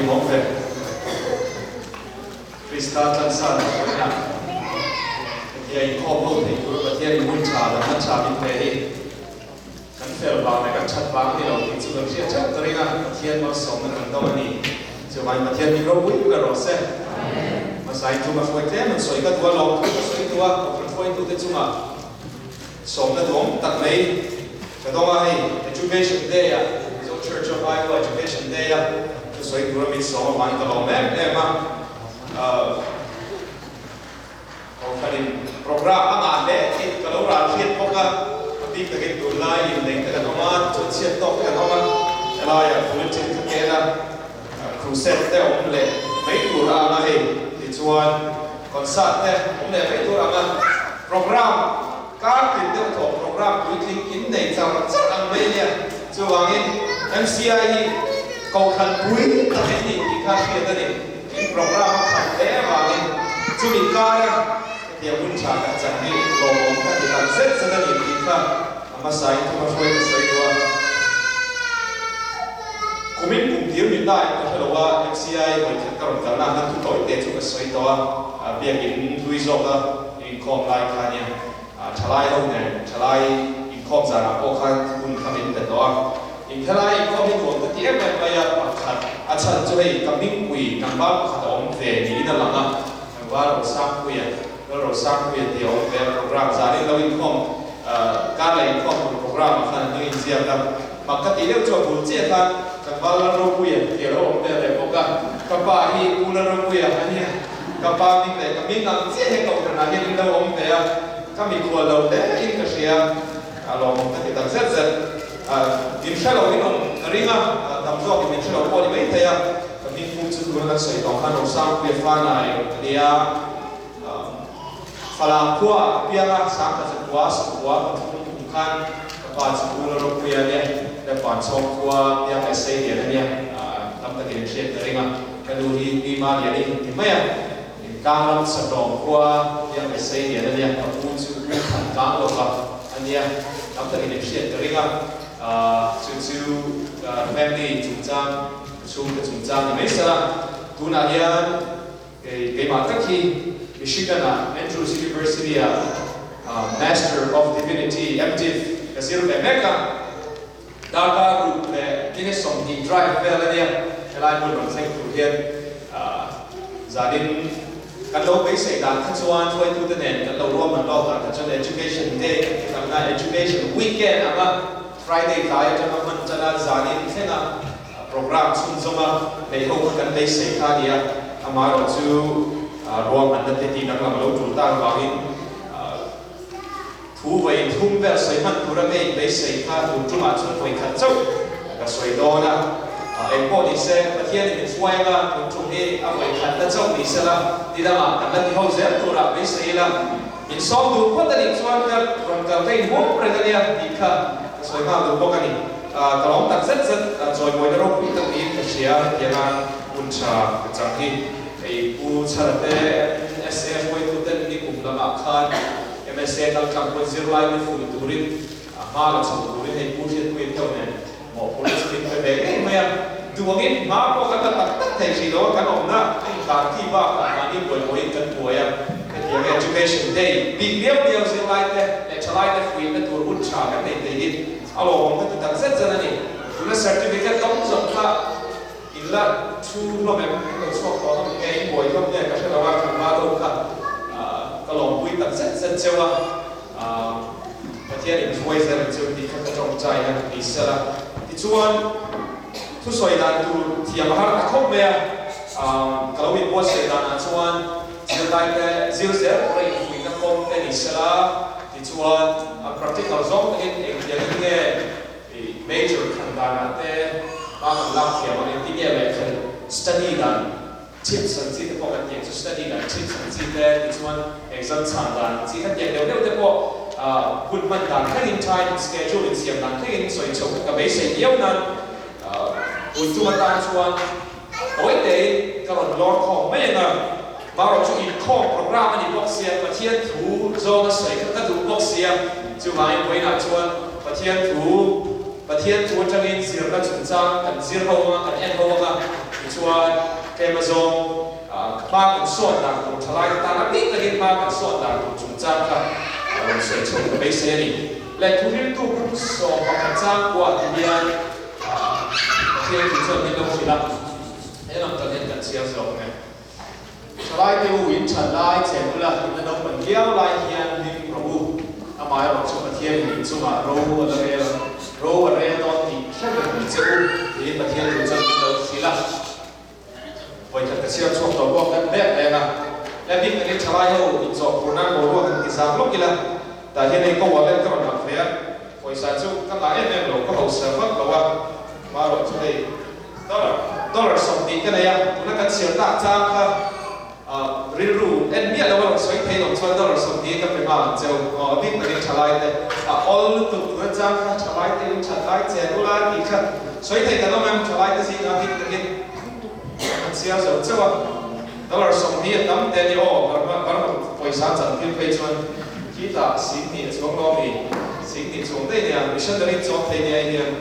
hlimawm ve. Krista tlansa na hruaina hetia inkhawm ho theih tur Pathianin hun tha damna tha min pe hi kan fel vang leh kan that vang a ni lo tih chu kan hriat theuh ka ring a, Pathian malsawmna kan dawng a ni. Chuvangin Pathian min ropui ber rawh se. Hmasa in thum a hruai tlem an sawi ka duh a, lawmthu ka sawi duh a, kohhran hruaitute chungah Sawmna duang tak mai ka dawng a, hei Education Day ah, Mizo Church of Iowa Education Day a thusawi tura min sawm avangin ka lawm em em a. Kohhranin program a ngah hle tih ka lo ral hriat bawk a, a bik takin tunlai inneih te kan awm a, tichuan chhiat tawk te kan awm a, helaiah bulletin kha ken a, crusade te awm leh mai tur a ang a hei, tichuan concert te awm leh mai tur ang a, program kar tin deuh tawh program puitling in nei char char ang mai ania, chuvangin MCI hi kohhran pui tak in nih tih kha hriat a ni, in program a khat hle avangin chumi kara hetiang hun tha kan chan hi lawmawm ka ti tak zet zet a ni tih kha a hmasa in thuma hruai ka sawi duh a. Kumin kum tir mi ta in ka hre lo a, MCI vawikhat ka rawn kalna khan thu tawi te chu ka sawi tawh a, biakin hlui zawk a inkhawm lai kha nia, thalai ho nen thalai inkhawm zanah pawh khan hun kha min pe tawh a, inthelai inkhawm hi nuam ka ti em em mai a, pakhat a chhan chu hei ka hmingpui tlangval pakhat a awm ve niin a lang a, tlangval Rosangpuia, Lalrosangpuia tih a awm ve a, program zanin lo inkhawm kar leh inkhawm tur program ah khan an lo inziak a. Mak ka tih deuh chu a bul chiah khan tlangval Lalropuia tih a lo awm vel leh bawk a, ka pa hi Pu Lalropuia a nia, ka pa hming leh ka hming ang chiah hi kohhranah hian in lo awm ve a, ka mikhual lo hle in ka hria, a lawmawm ka ti tak zet zet. Min hre lo in awm ka ring a, tam zawkin min hre lo pawh a ni maithei a, ka hming pum chu tuna kan sawi tawh khan Rosangpuia Fanai a nia. Falam khua ah ka piang a, Sangkha Zakua, Sakua, pathum kum khan ka pa chu U Lalropuia ania, Lepan Chhawng khua piang leh sei lian ania, tam takin in hriat ka ring a, ka nu hi Pi Maliani ti mai a, Intlang ram Satlawng khua piang leh sei lian ania, ka pu chu U Than Tlang lawka ania, tam takin in hriat ka ring a, chu chu ka family chungchang, ka chhungte chungchang ni mai sela, tunah hian. Kei keimah tak hi Michigan-ah Andrews University-ah Master of Divinity, MDiv, ka zir ve mek a. Darkar ruk leh minute 20 drive vel a nia, helai hmun rawn thleng tur hian zanin kan lo beisei dan kha chuan hruaitute nen kan lo ruahman lawk dan kha chuan Education Day kan ti tak na Education Weekend anga Friday tlai atanga hman tana zanin thlenga Program chhunzawm a neih ho kha kan beisei kha a ni a, amaherawh chu ruahmanna te tih danglam a lo tul tak avangin thu vawi thum vel sawi hman tura ka inbeisei kha tun tumah chuan vawi khat chauh ka sawi dawn a. Eng pawh ni se, Pathianin min hruai anga tun tum hi a vawi khatna chauh ni sela, ni dangah kan la ti ho zel turah beisei ila, min sawm duh phawt a nih chuan ka rawn kal ka inhuam reng a nia tih kha ka sawi nghal duh bawk a ni. Ka lawm tak zet zet, chawimawina ropui tak niin ka hria, hetianga hun tha ka chang hi. Hei Pu Chhara te, MSA hruaituten nikum lamah khan MSA kal tlang pawn zirlai te fuih turin hma la chho turin hei Pu Hriatpuia Theu nen mawhphurhna chu min pe ve ngei mai a. Duangin hma pawh kan la tak tak thei hrih lo a, kan awmna a inkarki bakah mahni buai buaiin kan buai a. Hetiang Education Day bik liau liau zirlai te leh thalai te fuihna tur hun tha kan nei thei hi A lawmawm ka ti tak zet zet a ni. Tuna certificate dawng zawng kha in la thu hlawm em? In lo chhuak tawh hlawm nge, in buai hlawm nge ka hre lo a, tlangval ho kha ka lawmpui tak zet zet cheu a, Pathian in hruai zel ang cheu tih kha ka tawngtai a ni sela. Tichuan, thusawi dan tur thiam a har ta khawp mai a, ka lo inbuatsaih danah chuan zirlaite zir zel tura infuihna kawng te ni sela, Tichuan, a practical zawng takin engtiangin nge i major khan danah te hma kan lak thiam ang, engtin nge lehkha study dan tips ang chi te pawh kan tih ang chu, study dan tips ang chi te, tichuan exam chhan dan ang chi kha tiang deuh deuh te pawh hun hman dan thlengin time schedule insiam dan thlengin sawi chhoh ka beisei viau nan hun tum atan chuan Tawi tein ka rawn lawr khawm mai ang a, marawh chu inkhawm program a ni bawk sia, Pathian thu zawnga sawi kha ka duh bawk sia, chuvangin vawiinah chuan Pathian thu, Pathian thu atangin zirna chungchang kan zir ho anga, kan en ho anga, tichuan. Tlem azawng hma kan sawn dan tur thalai te tan a bik takin hma kan sawn dan tur chungchang kha rawn sawi chho ka beisei a ni. Leh thuhriltu bung 11 chang kuah ti hian Pathian thu chuan min lo hrilh a, he lam tan hian kan chhiar zawk ang e. Thalai te u in that lai chen ula in la naupan viau lai hian hlim rawh u. Amaherawh chu Pathian in inchungah ro a la rel ang, ro a rel dawn tih hre reng ang che u tiin Pathian thu chuan min lo hrilh a. Vawikhat ka chhiar chhuak tawh bawk kan mek reng a, he bik takin thalai ho inzawh phur nan boruak han ti zang lawk ila, tah hian hei ka wallet ka rawn hak ve a, pawisa chu ka ngah em em lo, ka hausa vak lo a, marawh chu hei dollar dollar 20 ka nei a, tuna kan chhiar tak chang kha rilru en miah lo a rawn sawi thei lo chuan dollar 20 ka pe nghal ang cheu, aw a bik takin thalai te a awl lutuk tuna chang kha thalai te in that lai chen ula tih kha sawi thei kan awm em thalai te zingah a bik takin An chhiar zo chauh a, dollar 20 a tam te a ni aw, Burma Burma pawisa chan thil phei chuan khitah 20 a chuang lo ami, 20 chuang daih nia, missionary chawm thei nia hian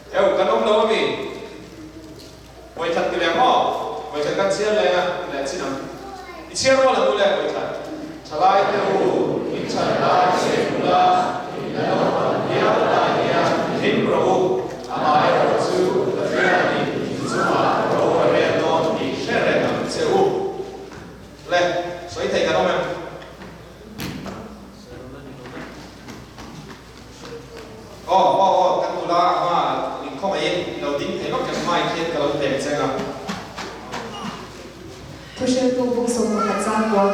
eu kan awm lo ami, vawikhat ti leh maw, vawikhat kan chhiar leng a ti leh chin ang, i chhiar rual ang u le vawikhat. Thalai te u, in chhan lai che ula, in la naupan viau lai hian hlim rawh u, amaherawh chu Pathianin in chungah ro a rel dawn tih hre reng ang che u. Le, sawi thei kan awm em? Aw, aw, aw, kan nula a hma inkhawngaihin i lo ding thei lawk em? Mic hian ka lo pek cheng a. Thuhriltu bung 11 chang kual.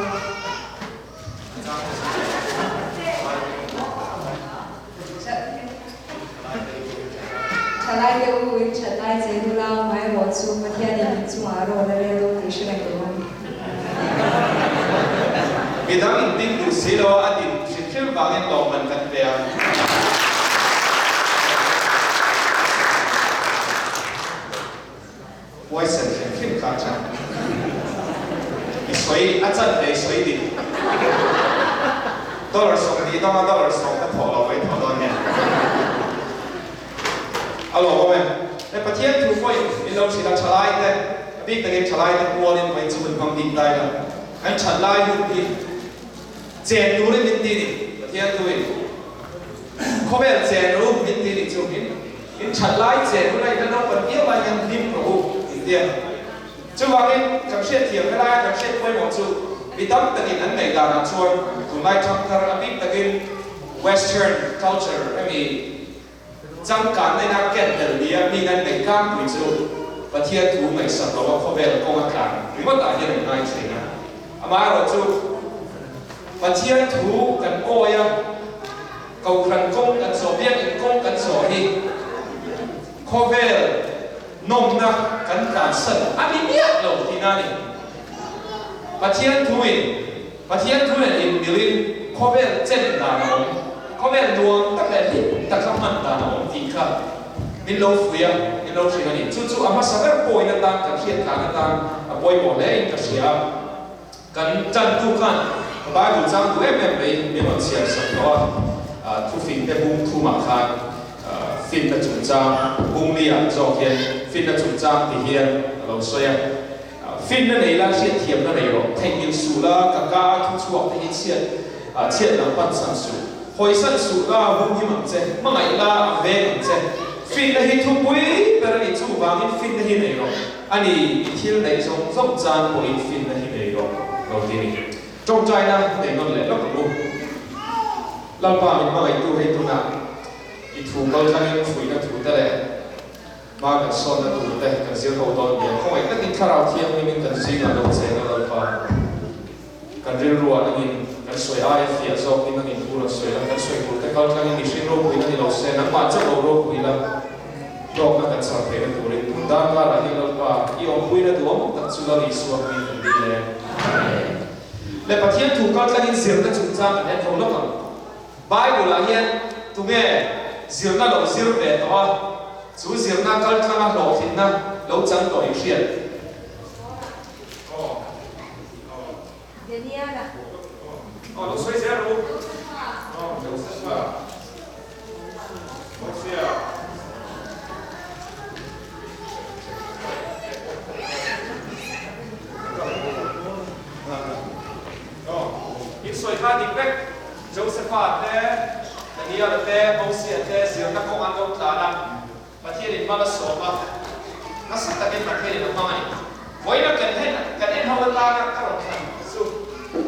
Thalai te u in that lai che nula amaherawh chu Pathianin in chungah rawn a rel dawn tih hre reng lo ang. Midang in ding duh si lo a din hrim hrim vangin lawmman kan pe a. Huaisen hrim hrim kha tha. I sawi a chan ve i sawi dik. Dollar 20 dawnga dollar 10 ka thawh lo mai thawh dawn nia. A lawmawm em? He Pathian thu pawhin min lo hrilh a, thalai te, a bik takin thalai te pualin vawiin chu hun hmang bik dai la. Kan that lai hun hi chen turin min ti ni, Pathian thuin khawvel chen ru min ti ni chu min In that lai chen hun a in la naupan viau lai hian hlim rawh u tih te a ni. Chuvangin kan hriatthiam na laia kan hriat pawimawh chu mi tam takin an ngaih danah chuan tunlai thangthar a bik takin Western culture hemi changkanna ina ken tel nia mi nan ngaih tlangpui chu Pathian thu ngaihsak lo a khawvel kawng a tlan ringawt ah hian an ngai thin a. Amaherawhchu Pathian thu kan awi a. Kohhran kawng kan zawh, biakinn kawng kan zawh hi khawvel nawmna kan tlansan a ni miah lo tihna a ni. Pathian thuin, Pathian thu nen inmilin khawvel chen dan a awm, khawvel nuam tak leh hlim taka hman dan a awm tih kha min lo fuih a, min lo hrilh a ni. Chu chu a hmasa ber pawhin atan kan hriat tlan atan a pawimawh hle in ka hria a. Kan tantu khan Bible chang duh em em mai min rawn chhiar sak tawh a, thufingte bung thumah khan finna chungchang bung liah zawk hian finna chungchang ti hian a lo sawi a, Finna nei la hriatthiamna nei rawh, theihnghilh suh la, ka ka a thu chhuak te hi chhiat chhiat lam pan san suh, hawisan suh la, humhim ang che, hmangaih la, a veng ang che, finna hi thupui ber a nih chuvangin finna hi nei rawh. A ni, i thil neih zawng zawng chan pawhin finna hi nei rawh lo ti ni. Tawngtaina nei nawn leh lawk ang u. Lalpa min hmangaihtu hei tunah i thu kal tlangin fuihna thu te leh hma kan sawnna tur te kan zir ho dawn nia. Khawngaih takin Thlarau Thianghlimin kan zingah lo cheng a Lalpa. Kan rilruah nangin kan sawi aia fiah zawkin nangin thu rawn sawi la, kan sawi tur te kal tlangin mihring ropuina ni lo se, nangmah chauh lo ropui la, hlawkna kan chhar theihna turin tun dan karah hian Lalpa i awmpuina duhawm tak chu Lal Isua hming kan dil e. Amen. Le Pathian thu kal tlangin zirna chungchang kan en ho lawk ang. Bible ah hian tunge zirna lo zir ve tawh a, chu zirna kal tlanga hlawhtlinna lo chang tawh i hriat? kha dik vek. Josepha te, Daniela te, Mosia te zirna kawng an lo tlan a, Pathianin hmang a sawm a, nasa takin Pathianin a hmang a ni. Vawiina kan hen kan en ho atana ka rawn thlan chu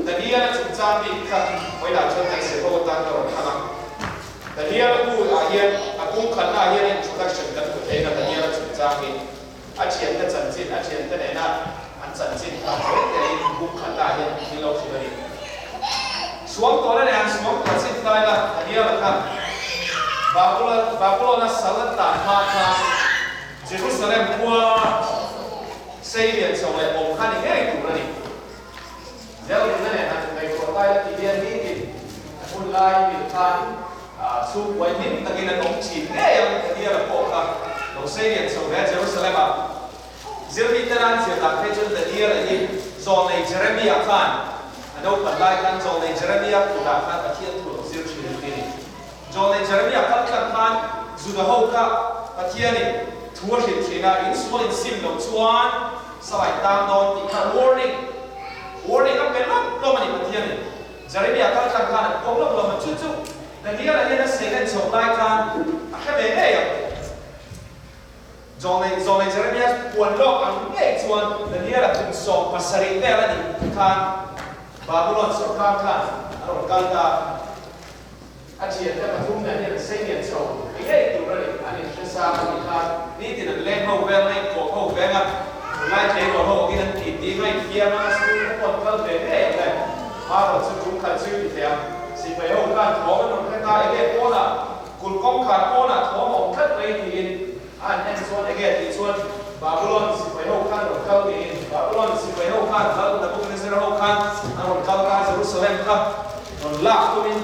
Daniela chungchang bik kha vawiinah chuan kan zir ho atan ka rawn thlang a. Daniela bu ah hian a kung khatna ah hian introduction kan hmu thei a, Daniela chungchang hi a thiante chanchin, a thiante nena an chanchin kha tawi tein kung khatna ah hian thil lo hrilh a ni. Suangtuahna leh han suangtuah chin ta ila, Daniela kha Babulon Babulona sal an tan hma khan Jerusalem khua sei lian chho leh awm kha ni ngei tur a ni. Zel nunna nen han ngaihtuah ta ila tih hian nitin a hun lai mil khan chhungkuai hlim takin an awm thin ngei ang Daniela pawh kha lo sei lian chho ve a Jerusalem ah. Zirmi te nan zir dan phei chuan Daniela hi zawlnei Jeremia khan a naupan lai khan zawlnei Jeremia kutah khan Pathian thu lo zir thin an ti a ni. Zawlnei Jeremia kal tlang khan Juda ho kha Pathianin thu a hrilh thin a, in sual in sim loh chuan salai tang dawn tih kha warning warning a pe lawp lawm a ni Pathianin. Jeremia kal tlang khan an puang lawp lawm a, chu chu Daniela hian a seilen chhoh lai khan a hre ve ngei ang. Zawlnei Zawlnei Jeremia puan lawk ang ngei chuan Daniela kum 17 vel a nih khan Babulon sawrkar khan a rawn kal ta. A thiante pathum nen hian an sei lian chho ni ngei tur a ni. An inhre sang a nih khan nitin an leng ho veng a, inkawm ho veng a, tunlai tleirawl ho angin an ti ti ngaih thiam a, school te pawh an kal ve ngei ang le. Hmarawh chu tum khat chu i ti thei ang. Sipai ho khan thawm an rawn hre ta, enge pawnah Kulh kawngkhar pawnah thawm a awm tlat mai tiin a han en chuan enge tih chuan Babulon sipai ho khan rawn kal niin Babulon sipai ho khan Lal Nebuchadnezzar ho khan an rawn kal ta Jerusalem kha rawn lak tumin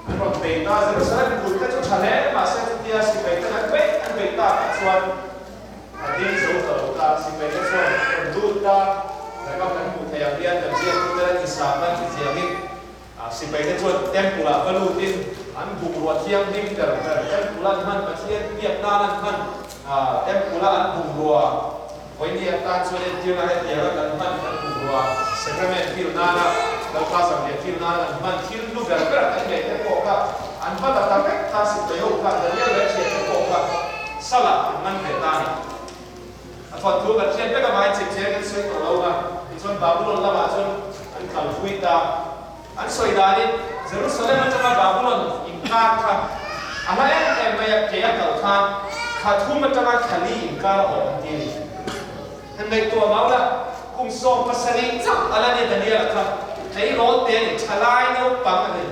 an rawn bei ta Jerusalem kulh te chu tha hle mahse chutia sipai ten an beih an beih takah chuan a ding zo ta lo ta sipai te chuan rawn lut ta Rema kan hmuh theih ang hian kan ziaktute an insak an inziakin Sipai te chuan Temple ah va lutin an bungrua thianghlim ber ber Temple an hman, Pathian biak nan an hman, Temple a an bungrua vawiini atan chuan entirna hetianga kan hman kan bungrua Sacrament kil nana Lalpa zanriah kil nana an hman thil hlu ber ber kan neih te pawh kha an va la ta vek ta, sipai ho kha Daniel leh thian te pawh kha salah an man ve ta a ni. A thawnthu kan hriat vek avangin chipchiar kan sawi tawh lo a, tichuan Babulon lamah chuan an kalpui ta. An sawi danin Jerusalem atanga Babulon inkar kha a hla em em mai a, ke a kal khan thla thum atanga thla li inkar a awm an ti a ni. Han ngaihtuah mau la, kum 17 chauh a la ni Daniel-a kha tleirawl te a ni, thalai naupang a ni.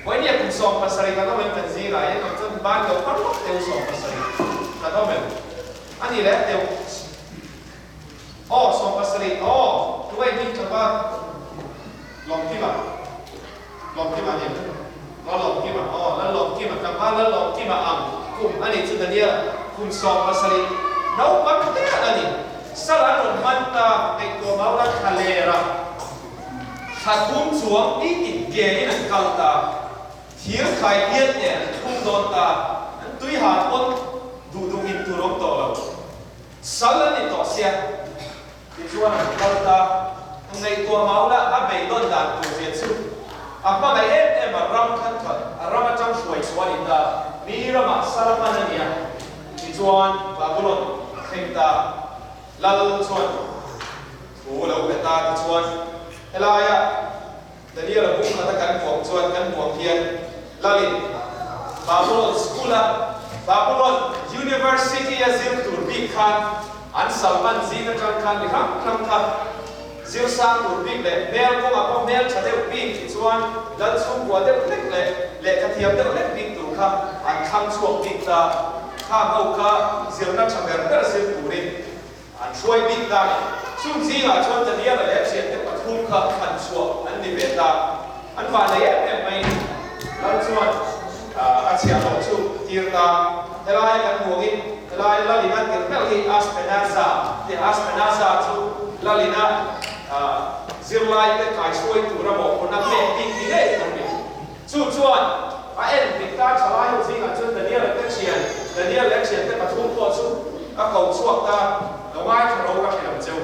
Vawinia kum 17 kan awm em kan zingah hian ang chuan ban lo phar lawk teu 70 kan awm em? A ni leh deuh. Aw, 70, aw, tunge hming tha va? Lawmkima. Lawmkima a ni em? Lallawmkima, aw, Lallawmkima, tlangval Lallawmkima ang kum a nih chu Daniel, kum 70, naupang te a ni. Sal an rawn hman ta, ngaihtuah mau la thla ler a, thla thum chuang nitin ke in an kal ta. Thir khai lian nen an thlum dawn ta, an tui han pawn duh duh in tur awm tawh lo. Sal an ni tawh sia. Tichuan an kal ta, an ngaihtuah mau la a beidawn dan tur zia chu a hmangaih em em a ram khan khat a ram atang hruai chhuah a ni ta, mi ramah sal a hman a nia. Tichuan Babulon a thleng ta, Lal chuan thu lo pe ta tichuan helaia Daniel-a bung khata kan hmuh ang chuan kan hmuh ang hian Lalin Babulon School-a Babulon University-a zir tur bik khan an salman zing atang khan mi hrang hrang kha zir sang tur bik leh hmel kawngah pawh hmel tha deuh bik ti chuan lal chhungkua deuh hlek leh lehkha thiam deuh hlek bik tur kha an thlang chhuak bik ta. Khang ho kha zirna tha ber ber zir turin An hruai bik ta ni. Chung zingah chuan Daniela leh a thiante pathum kha thlan chhuah an ni ve ta. An vah nei em em mai ni. Lal chuan a chhiahhlawh chu a tir ta. Helaia kan hmuangin helaia Lalina tir meuh hi Aspenaza ti a. Aspenaza chu Lalina zirlaite kaihruai tura mawhphurhna pek bik ni ngei tur ni. Chu chuan a en dik ta thalai ho zingah chuan Daniel-a te thian, Daniel leh a thiante pathum pawh chu a ko chhuak ta, Lo ngaithla ro ka hrilh ang cheu.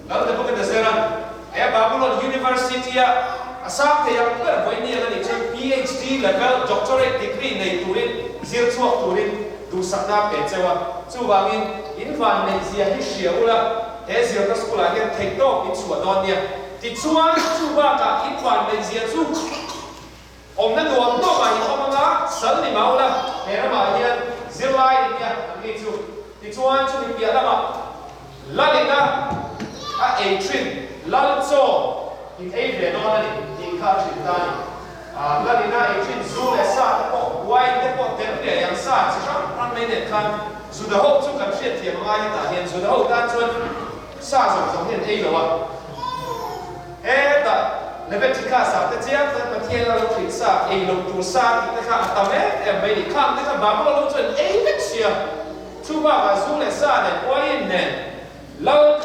Lal Nebuchadnezzar-a'n he Babylon University-a a A sang thei ang ber vawiin a nih chuan PhD level doctorate degree nei turin zir chhuak turin duhsakna a pe cheu a. Chuvangin in vanneih zia hi hria ula, he zirna school ah hian theihtawp in chhuah dawn nia. Tichuan chu bakah in vanneih zia chu awmna nuam nuam ah in awm anga sal ni mau la, he ramah hian zirlai in nia an ni chu. Tichuan chumi piah lamah Lalina a ei thin, Lal chaw in ei ve dawn a ni tih kha a hrilh ta a ni. Lalina ei thin zu leh sa te pawh, wine te pawh tel ngei ang sa chi hrang hrang mai nen khan Juda ho chu kan hriatthiam a ngai hetah hian Juda ho tan chuan sa zawng zawng hi an ei lo a. Hetah Leviticus ah te chiang chuan Pathian a lo hrilh sa ei loh tur sa tih te kha a tam em em mai a ni. Khang te kha Babul ho chuan ei vek sia. Chu bakah zu leh sa nen uaiin nen Lal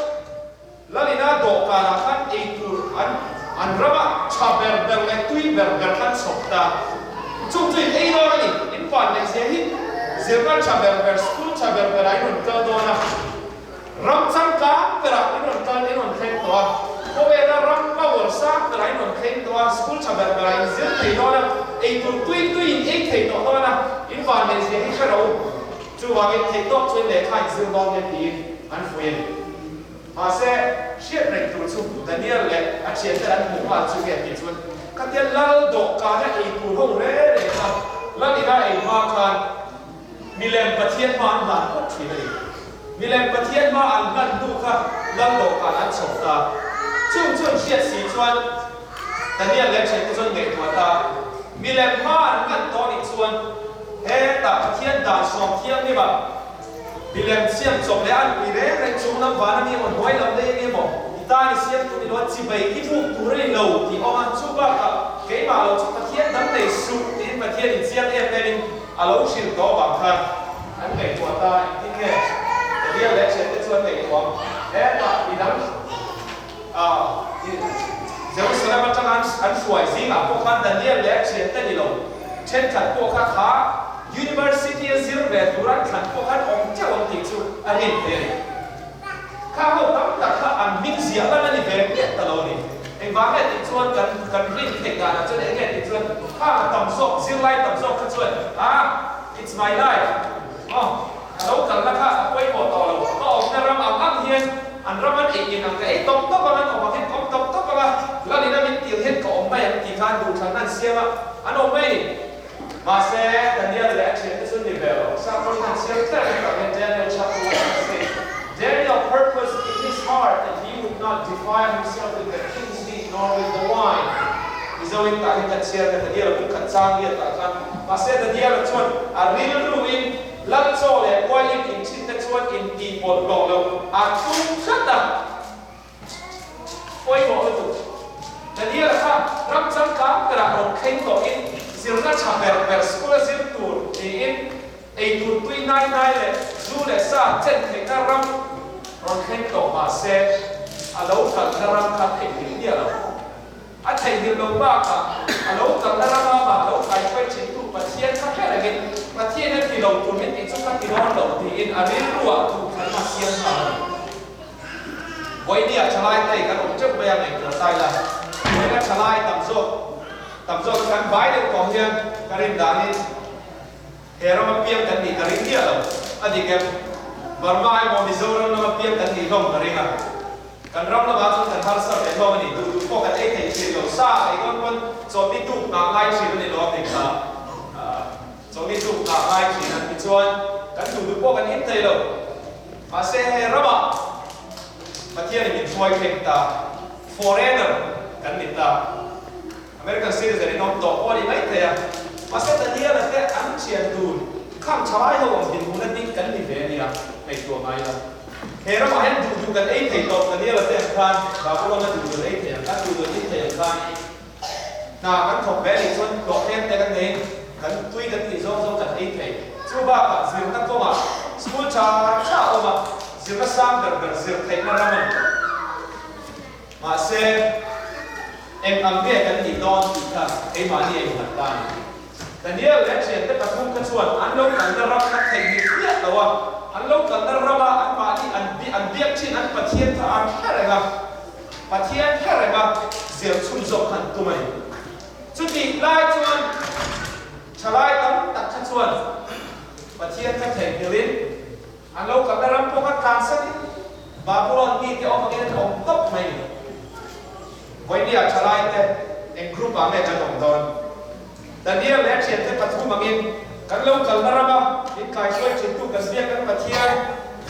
Lalina dawhkanah khan ei tur an an rama tha ber ber leh tui ber ber khan chhawp ta. Chung chu in ei dawn a ni. In van leh zia hi zirna tha ber ber, school tha ber berah in rawn kal dawn a. Ram changkang berah in rawn kal in rawn thleng tawh a. Khawvela ram power sang berah in rawn thleng tawh a, school tha ber berah in zir thei dawn a, ei tur tui tui in ei thei tawh dawn a. In van leh zia hi hre ro. Chuvangin theihtawk chuan lehkha in zir dawn nia tiin an fuih a ni. Mahse, hriat reng tur chu Daniel leh a thianten an hmuh nghal chu nge tih chuan khatia lal dawhkana ei tur ho re re kha lal ina ei hma khan milem Pathian hma an hlan phawt thin a ni. Milem Pathian hma an hlan hnu kha lal dawhkan an chhawp ta. Chung chuan hriat si chuan Daniel leh a thiante chuan ngaihtuah ta. Milem hma an hlan tawh nih chuan Hetah Pathian dan sawm thianghlim a, milem siam chawp leh an pui reng reng chung lam van a ni emaw, hnuai lam lei a ni emaw, i tan i siam tur ni lo a, chivei i buk tur a ni lo tih awm a, chu bakah keimah lo chu Pathian dang nei suh tiin Pathian in chiang em em in a lo hrilh tawh avang khan an ngaihtuah ta engtin nge Daniel leh a thiante chu an ngaihtuah ang? Hetah midang a Jerusalem atanga an hruai zingah pawh khan Daniel leh a thiante ni lo thenkhat pawh kha kha University a zir ve tur an thlan pawh khan awm teuh ang tih chu a rin thei a ni. Kha ho tam tak kha an hming ziah lan a ni ve miah ta lo a ni. Engvang nge tih chuan kan kan rin theih danah chuan eng nge tih chuan khang a tam zawk zirlai tam zawk kha chuan ah it's my life aw Ka lo kalna kha a pawimawh tawh lo, ka awmna ram ang ang hian an ram an ei in ang ka ei tawp tawp ang, an awm ang hian ka awm tawp tawp ang a, lalin a min til hian ka awm mai ang tih kha an duhthlanna an siam a, an awm mai a ni. Mahse, Daniel leh a thiante chu an ni ve lo. Sakawrin an siam tlat a, hetah hian Daniel chapter 1 verse 6, Daniel purposed in his heart that he would not defile himself with the king's meat nor with the wine. Mizoin tah hian kan chhiar kha Daniel a bul khat chang liat ah khan. Mahse, Daniel-a chuan a rilruin Lal chaw leh uaiin inchhin te chuan intih pawlh hlawh lo a tum tlat a, pawimawh lutuk. Daniel-a kha ram changkang berah rawn thleng tawhin zirna tha ber ber school a zir tur niin ei tur tui nai nai leh zu leh sa chen theihna ram rawn thleng tawh mah se a lo kalna ram kha theihnghilh miah lo. A theihnghilh lo bakah a lo kalna rama mah lo kaihruai thintu Pathian kha hre rengin Pathian a ti lo tur min tih chu ka ti dawn lo tiin a rilruah duhthlanna a siam nghal a ni. Vawinia thalai te kan awm teuh mai a ngaihtuah tai la, vawiina thalai tam zawk tam zawk chu kan vai deuh tawh hian ka rin danin he rama piang kan nih ka ring miah lo a dik em? Burma emaw Mizoram lama piang kan nih hlawm ka ring a. Kan ram lamah chuan kan harsa ve hlawm a ni. Duh duh pawh kan ei thei thin lo. Sa ei dawn pawn chawlhni tuk nghah ngai thin a ni lo a hming kha. Chawlhni tuk nghah ngai thin a. Tichuan, kan duh duh pawh kan in thei lo. Mahse, he ramah Pathianin min hruai thleng ta. Foreigner kan ni ta. American citizen in awm tawh pawh a ni mai thei a. Mahse, Daniel-a te an thian dun khang thalai ho ang dinhmun a ding kan ni ve a nia ngaihtuah ngai la. He ramah hian duh duh kan ei thei tawh, Daniel-a te ang khan Babylon-a duh duh an ei thei ang khan, duh duh an in thei ang khan hna kan thawk ve anih chuan hlawhtlem te kan nei, kan tui kan tih zawng zawng kan ei thei. Chu bakah zirna kawngah school tha tha a awm a, zirna sang ber ber zir theihna ram a ni. Mahse, eng ang nge kan nih dawn tih kha keimahni a innghat ta a ni. Daniel leh thiante pathum kha chuan an lo kalna ram kha theihnghilh hmiah lo a, an lo kalna rama anmahni an an biak thin an Pathian kha an hre reng a, Pathian hre reng a. zir chhunzawm kha an tum a ni. Chutih lai chuan thalai tam tak kha chuan Pathian kha theihnghilhin an lo kalna ram pawh kha tlansanin Babulon mite awm angin an awm tawp mai a ni. Vawinia thalaite eng group ah nge kan awm dawn? Daniel leh a thiante pathum angin kan lo kalna rama min kaihruai thintu kan biak kan Pathian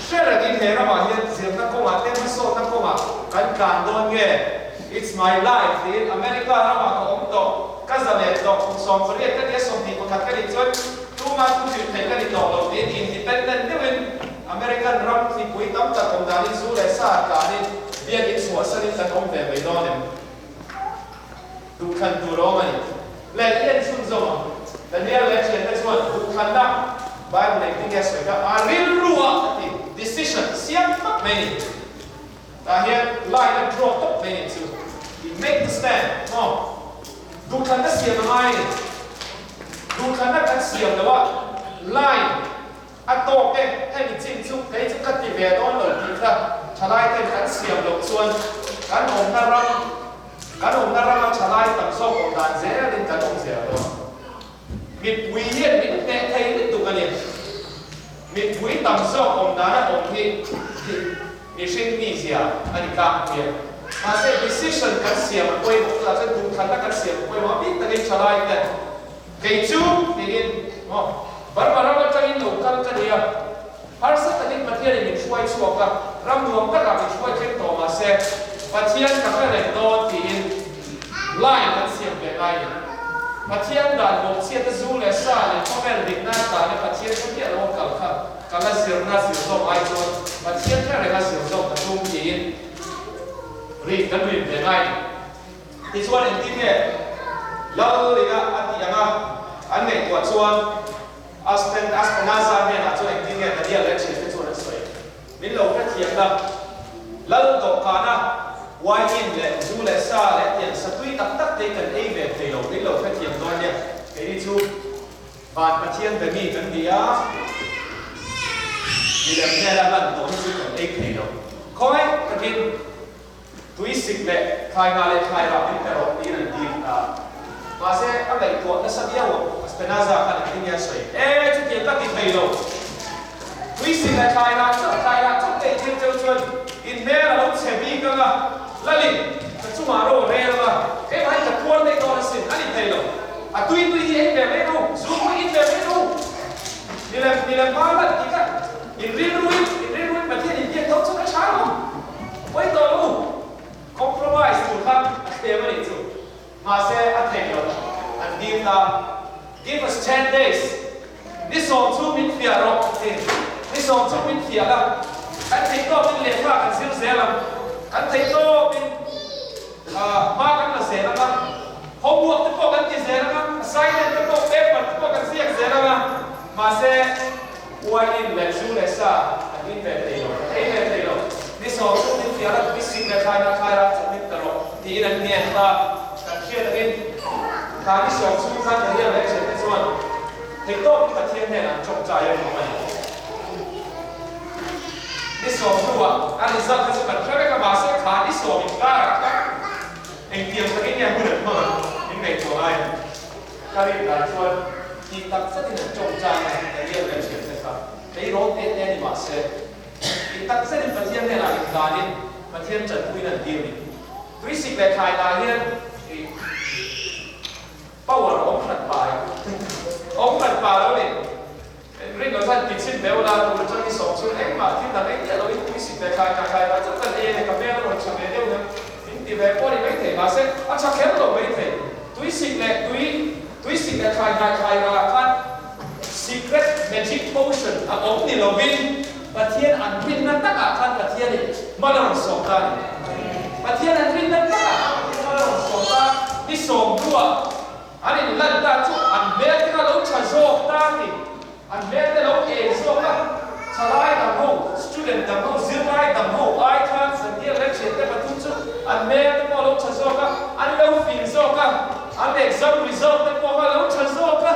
hre rengin he ramah hian zirna kawngah te hmasawnna kawngah kan tlan dawn nge? It's my life tiin America ramah ka awm tawh, ka za leh tawh, kum 18 ka nia 21 ka nih chuan tuma thu hrilh theih ka ni tawh lo tiin independent deuhin American ram mipui tam tak awm danin zu leh sa tlanin biakin chhuahsanin kan awm ve mai dawn em? Duhthlan tur a awm a ni. Leh i en chhunzawm ang. Daniel leh a thiante chuan duhthlanna Bible engtin nge a sawi kha a rilru a a ti. Decision siam tawp mai a ni. Tah hian line a draw tawp mai a ni chu. I make the stand maw? Duhthlanna siam a ngai a ni. Duhthlanna kan siam loh a line A tawk e, hemi chin chu kei chu ka ti ve dawn lo tih kha thalai ten kan siam loh chuan kan awmna ram, kan awmna rama thalai tam zawk awm dan zelin kan awm zel dawn. Mipui hian min hneh thei lutuk a ni. Mipui tam zawk awm dana awm hi mihring mizia a ni tlangpui a. Mahse decision kan siam a pawimawh chutah chuan duhthlanna kan siam a pawimawh a bik takin thalai ten Kei chu tiin maw Burma ram atangin lo kal ka ni a, harsa takin Pathianin min hruai chhuak a, ram nuam takah min hruai thleng tawh mah se, Pathian ka hre reng dawn tiin line kan siam ve ngai ni. Pathian dan bawhchhiata zu leh sa leh khawvel dikna tlan a Pathian thu hmiah lo a kal kha ka la zirna zir zawk ai chuan Pathian hre renga zir zawk ka tum tiin ri kan rin ve ngai ni. Tichuan engtin nge Lal ina a tih anga an ngaihtuah chuan Aspen Aspenaza hnenah chuan engtin nge Daniel leh a thiante chuan an sawi? Min lo hrethiam la, Lal dawhkana wine leh zu leh sa leh tiang satui tak tak te kan ei ve thei lo, min lo hrethiam dawn nia, keini chu Van Pathian be mi kan ni a, milem hnena hlan tawh hi chu kan ei thei lo. Khawi takin Tui sik leh thlai hna leh thlai rah min pe rawh tiin an dil ta. Mahse, a ngaihtuah nasa viau ang, Aspenaza khan engtin nge a sawi? E, chutiang ka ti thei lo. Tui sik leh thlai rah chauh, thlai rah chauh te i thil cheu chuan in hmel a lo chhe bik ang a, Lalin, ka chungah ro a rel ang a, keimah hi ka tuar daih dawn asin, a ni thei lo. A tui tui hi ei ve mai ru, zu pawh in ve mai ru. Milem, milem hma lan tih kha in rilruin, in rilruin Pathian inbiak tho chu ka tha lo. Pawi tawh lo, compromise tur kha a thlem a nih chu. Mahse a theih loh, an dil ta. Give us 10 days, ni sawm chu min fiah rawh ti. Ni sawm chu min fiah la, kan theih tawkin lehkha kan zir zel ang, kan theih tawkin hma kan la zel ang a, homework te pawh kan ti zel ang a, assignment te pawh, paper te pawh kan ziak zel ang a, mahse, Uaiin leh zu leh sa an in ve thei lo, an ei ve thei lo. Ni sawm chu min fiah a, tui sik leh thlai nak thlai rah chu min pe rawh, tiin an ngen ta. Kan hriat angin, kha ni sawm chhung khan Daniel leh a thiante chuan theihtawpin Pathian hnenah an tawngtai a rinawm a ni. Ni sawm hnuah a result kha chu kan hre vek a, mahse kha ni sawm inkarah khan engtiang takin nge hun an hmang ang min ngaihtuah ngai a ni. Ka rin dan chuan tih tak zetin an tawngtai a, Daniel leh a thiante kha tleirawl te te a ni mah se, tih tak zetin Pathian hnenah inhlanin Pathian tanpuiin an dil ni. Tuisik leh thlai dah hian ih power a awm hran pa e, a awm hran pa lo ni. Rin lo chuan ti chhin deuh la, tur atang i sawm chhun engmah thil dang eng chiah loin tuisik leh thlai hnah thlai dah chauh kan ei a ni, ka hmel a rawn tha ve deuh na min ti ve pawh a ni maithei, mahse a tha kher lo maithei. Tuisik leh tui, tuisik leh thlai hnah thlai dah khan secret magic potion a awm ni lovin Pathian an rinna takah khan Pathianin hma la rawn sawm ta a ni. Pathian an rinna takah khan Pathian hma la rawn sawm ta, ni sawm hnuah An inlan ta chu an hmel te kha lo tha zawk ta a ti. An hmel te lo eng zawk a, thalai dang ho, student dang ho, zirlai dang ho ai khan Santiago leh thiante pathum chu an hmel te pawh a lo tha zawk a, an lo fing zawk a, an exam result te pawh kha a lo tha zawk a.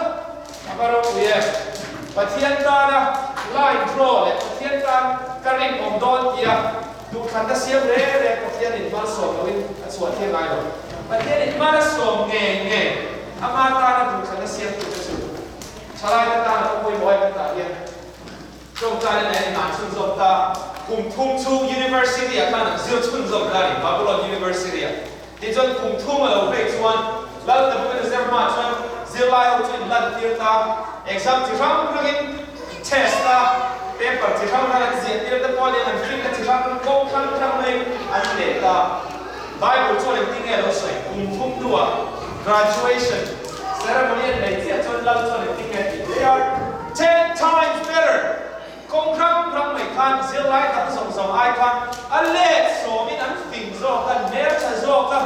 A va ropui e. Pathian tana line draw leh Pathian tan ka rinawm dawn tia duhthlanna siam reng reng Pathianin malsawm loin a chhuah thiang ngai lo. Pathianin mal a sawm ngei ngei ama tana duhthlanna siamtute chu thalaite tana pawh pawimawh em tah hian tawngtaina nen an chhunzawm ta. Kum thum chhung University ah khan an zir chhunzawm ta a ni, Babylon University ah. Tichuan kum thum a lo hrei chuan Lal Nebuchadnezzar hmaah chuan zirlai ho chu in lantir ta, exam chi hrang hrangin test a, paper chi hrang hrang an ziah tir te pawh nen an finna chi hrang hrang kawng hrang hrang maiin an leh ta. Bible chuan engtin nge a lo sawi? Kum thum hnuah graduation ceremony an nei chiah chuan Lal chuan engtin nge a tih? They are 10 times better! Kawng hrang hrang mai khan zirlai dang zawng zawng ai khan a let sawmin an fing zawk a, an hmeltha zawk a,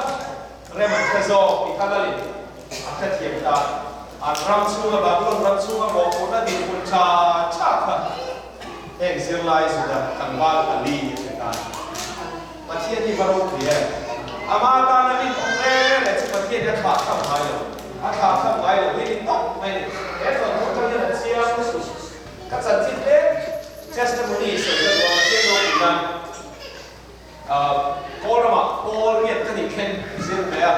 rem an hre zawk tih kha Lalin a hrethiam ta. An ram chhunga Babylon ram chhunga mawhphurhna dinhmun tha tha kha heng zirlai Juda tlangval pali a hre ta. Pathian hi va ropui em? Ama tana rinawm reng reng chu Pathian hi a thlah tham ngai lo. A thlah tham ngai lo hi ni tawp mai a ni. He thawnthu atang hian a chiang lutuk. Ka chanchin hle testimony sawi ka duh a, Pathian ropui nan Paul ramah Paul riat ka nih khen zir ve a,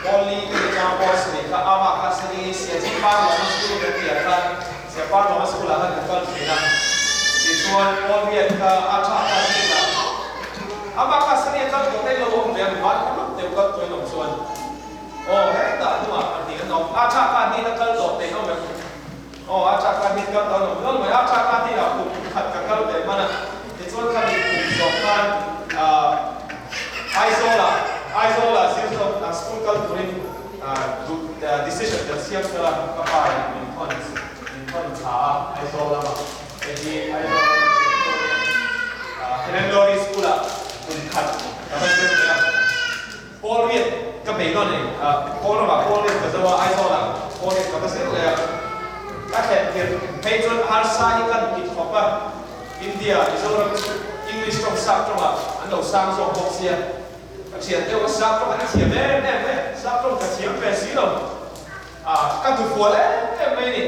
Paul li ka nih chang Paul sarih kha amah kha sani Siaji Parlawma school kan tih ah khan Sia Parlawma school ah khan ka kal thin a, tichuan Paul riat kha a tha kha hnenah amah kha sani a kal tawh daih lo awm ve a, mimal kha mak deuh kal tawhin awm chuan. Aw, hetah hnungah pahnih an awm. A tha kha hnin a kal tawh theih awm em? Aw, a tha kha hnin kal tawh an awm nual mai. A tha kha hninah kum khat ka kal ve hman a, tichuan kha mi kum zawh khan ah Aizawlah Aizawlah zir zawk ah school kal turin ah duh decision kan siam fel a, ka pa in min thawn min thawn thla a Aizawl lamah. Hei hi Aizawl lama thiam pawh hian ah Helen Lowry School ah kum khat ka va zir ve a. Paul riat ka bei dawn eng a, Paul ramah Paul riat ka zo a, Aizawlah Paul riat ka va zir leh a, ka thlen tirh phei chuan harsa hi kan ti khawp a, India, Mizoram chu English tawng sap tawngah an lo sang zawk bawk sia, ka thian deuh a sap tawng an thiam em em mai, sap tawng ka thiam ve si lo a, ka duhfual em em mai a ni.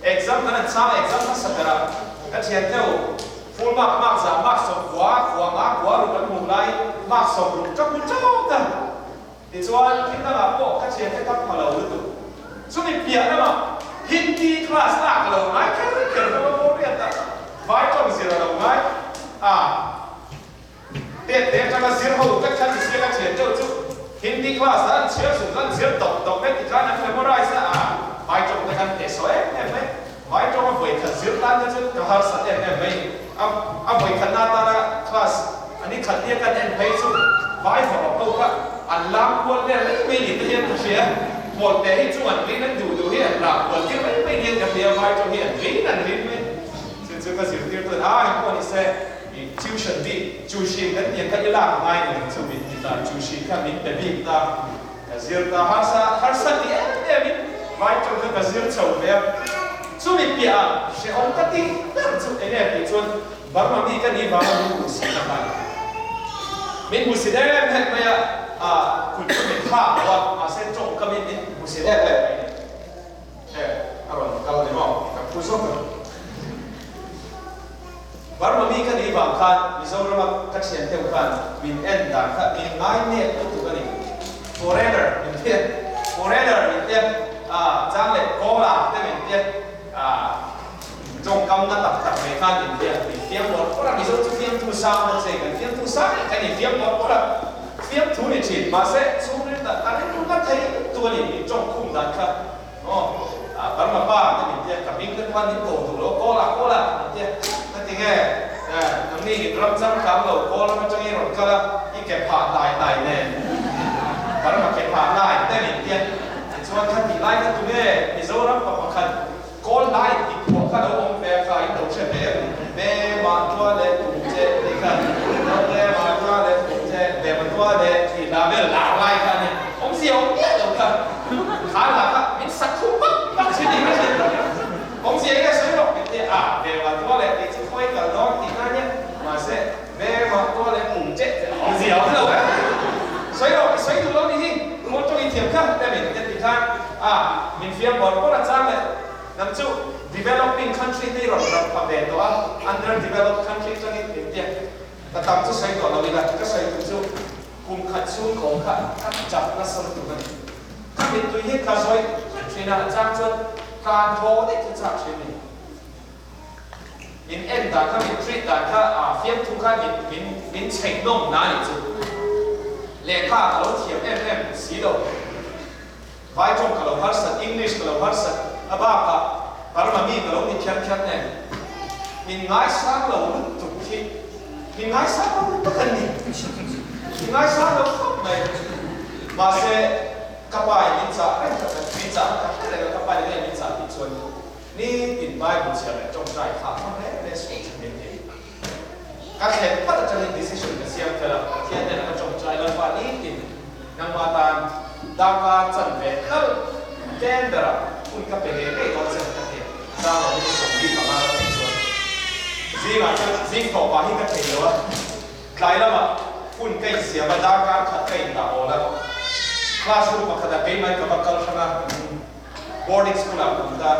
Exam kan han chhang exam hmasa ber a, ka thian deuh full mark mark zah mark 90 kua nga kua ruk an hmuh lai mark 60 ka hmu tawt a, tichuan thil dangah pawh ka thian te ka pha lo lutuk. Chumi piah lamah Hindi class lak a lo ngai kher kher hlawm a Korean ah vai tawng zir a lo ngai a. Tet te atanga zir ho vek khan insiak a thian deuh chu Hindi class ah an chhiar zung an zir tawp tawp mai ti khan an memorize a, a vai tawng te khan hnehsawh em em mai. Vai tawng a vawikhat zir tan te chu ka harsat em em mai. A a vawikhat na atana class a ni khat nia kan en phei chu vai hawrawp ho kha an lam kual vel mai mai ni te hian ka hria. Hmawlh te hi chu an rin an duh duh hi an lam kual tir mai mai niin ka hria, vai tawng hi an rin an rin mai. Chu chu ka zirtir tun a, engpawh ni se. I tuition bik Chuhrin kan tih ang kha i lak ngai ni ang chu min ti ta, Chuhrin kha min pe bik ta, ka zir ta harsa harsa ti em em in vai tawng kha ka zir chho ve a, chumi piah ah hrehawm ka ti ber chu eng nge tih chuan Burma mi ka nih vanga min hmuhsit na kha a ni. Min hmuhsit em em mai a, ah kut chu min thlak lo a, mahse tawngkam in min hmuhsit em em mai a ni. He a rawn kal ni maw? Ka phu zawk a. Burma mi ka nih vang khan Mizorama ka thian deuh khan min en dan kha min ngai nep lutuk a ni. Foreigner min tia, foreigner min tia, ah chang leh Kawla te min tia, ah tawngkam na tak tak mai khan min tia, min fiam bawrh bawrh a, Mizo chu fiamthu sang bawk se kan fiamthu sang em kan infiam bawrh bawrh a, fiamthu ni thin mahse chhungril dan a rilru na thei lutuk a ni min tawngkhum dan kha. Aw, Burma pa te min tia, ka hming te khuan min ko duh lo, Kawla, Kawla min tia, ka ti nge, nangni in ram changkang lo, Kawl ram atangin rawn kal a, i ke phah hnai hnai nen, Burma ke phah hnai te min tia, tichuan kha tih lai kha tu nge, Mizoram pa pakhat Kawl hnai tih phuah kha lo awm ve a kha, in lo hre ve em? Ve mah tua leh tum che tih kha, ve mah tua leh tum che, ve mah tua leh tih hla vel lar lai kha a ni, awmzia awm miah lo kha. Kha lah kha min sak thu vak vak thin ni ka hriat tak a. Awmzia enge sawi rawh min ti a, ve mah tua leh tih chu khawi kal dawn tih na nia, mahse ve mah tua leh pum che che awmzia awm lo e. Sawi rawh i sawi duh lo ni hi, maw tawng i thiam kha te min ti ti khan a, min fiam bawrh bawrh a chang leh nang chu developing country te i rawn ram pha ve tawh a, under developed country tangin min ti a, ka tam chu sawi tawh lo ila ka sawi tum chu. Kum khat chhung ka awm kha ka chak nasa lutuk a ni. Ka mittui hi ka zawih zawih thin a, a chang chuan tlan thaw daih chu chak thin a ni. Min en dan kha, min treat dan kha, a fiamthu kha min min min chheih nawm na nih chu. Lehkha ka lo thiam em em si lo. Vai tawng ka lo harsat, English ka lo harsat, a bakah Burma mi ka lo ni thiam thiam nen. Min ngaisang lo lutuk hi, min ngaisang lo lutuk an ni. Min ngaisang lo khawp mai. Mahse, ka pa in min chah reng kha chuan, min chah kha hre reng a, ka pa in nge min chah tih chuan nitin Bible chhiar leh tawngtai kha a hmang reng reng sual thin min ti. Ka thlen phat atangin decision ka siam fel a, Pathian hnenah ka tawngtai Lalpa nitin nangmah tan darkar chan ve tal tlem berah hun ka pe ngei ngei dawn che ka ti a, zang lo hi 75 ka thei chuan zingah chuan zing tawh pah hi ka thei lo a, tlai lamah hun ka insiam a, darkar khat ka indah awl a, classroom pakhatah keimah ka va kal hrang a. Boarding school ah ka awm ta,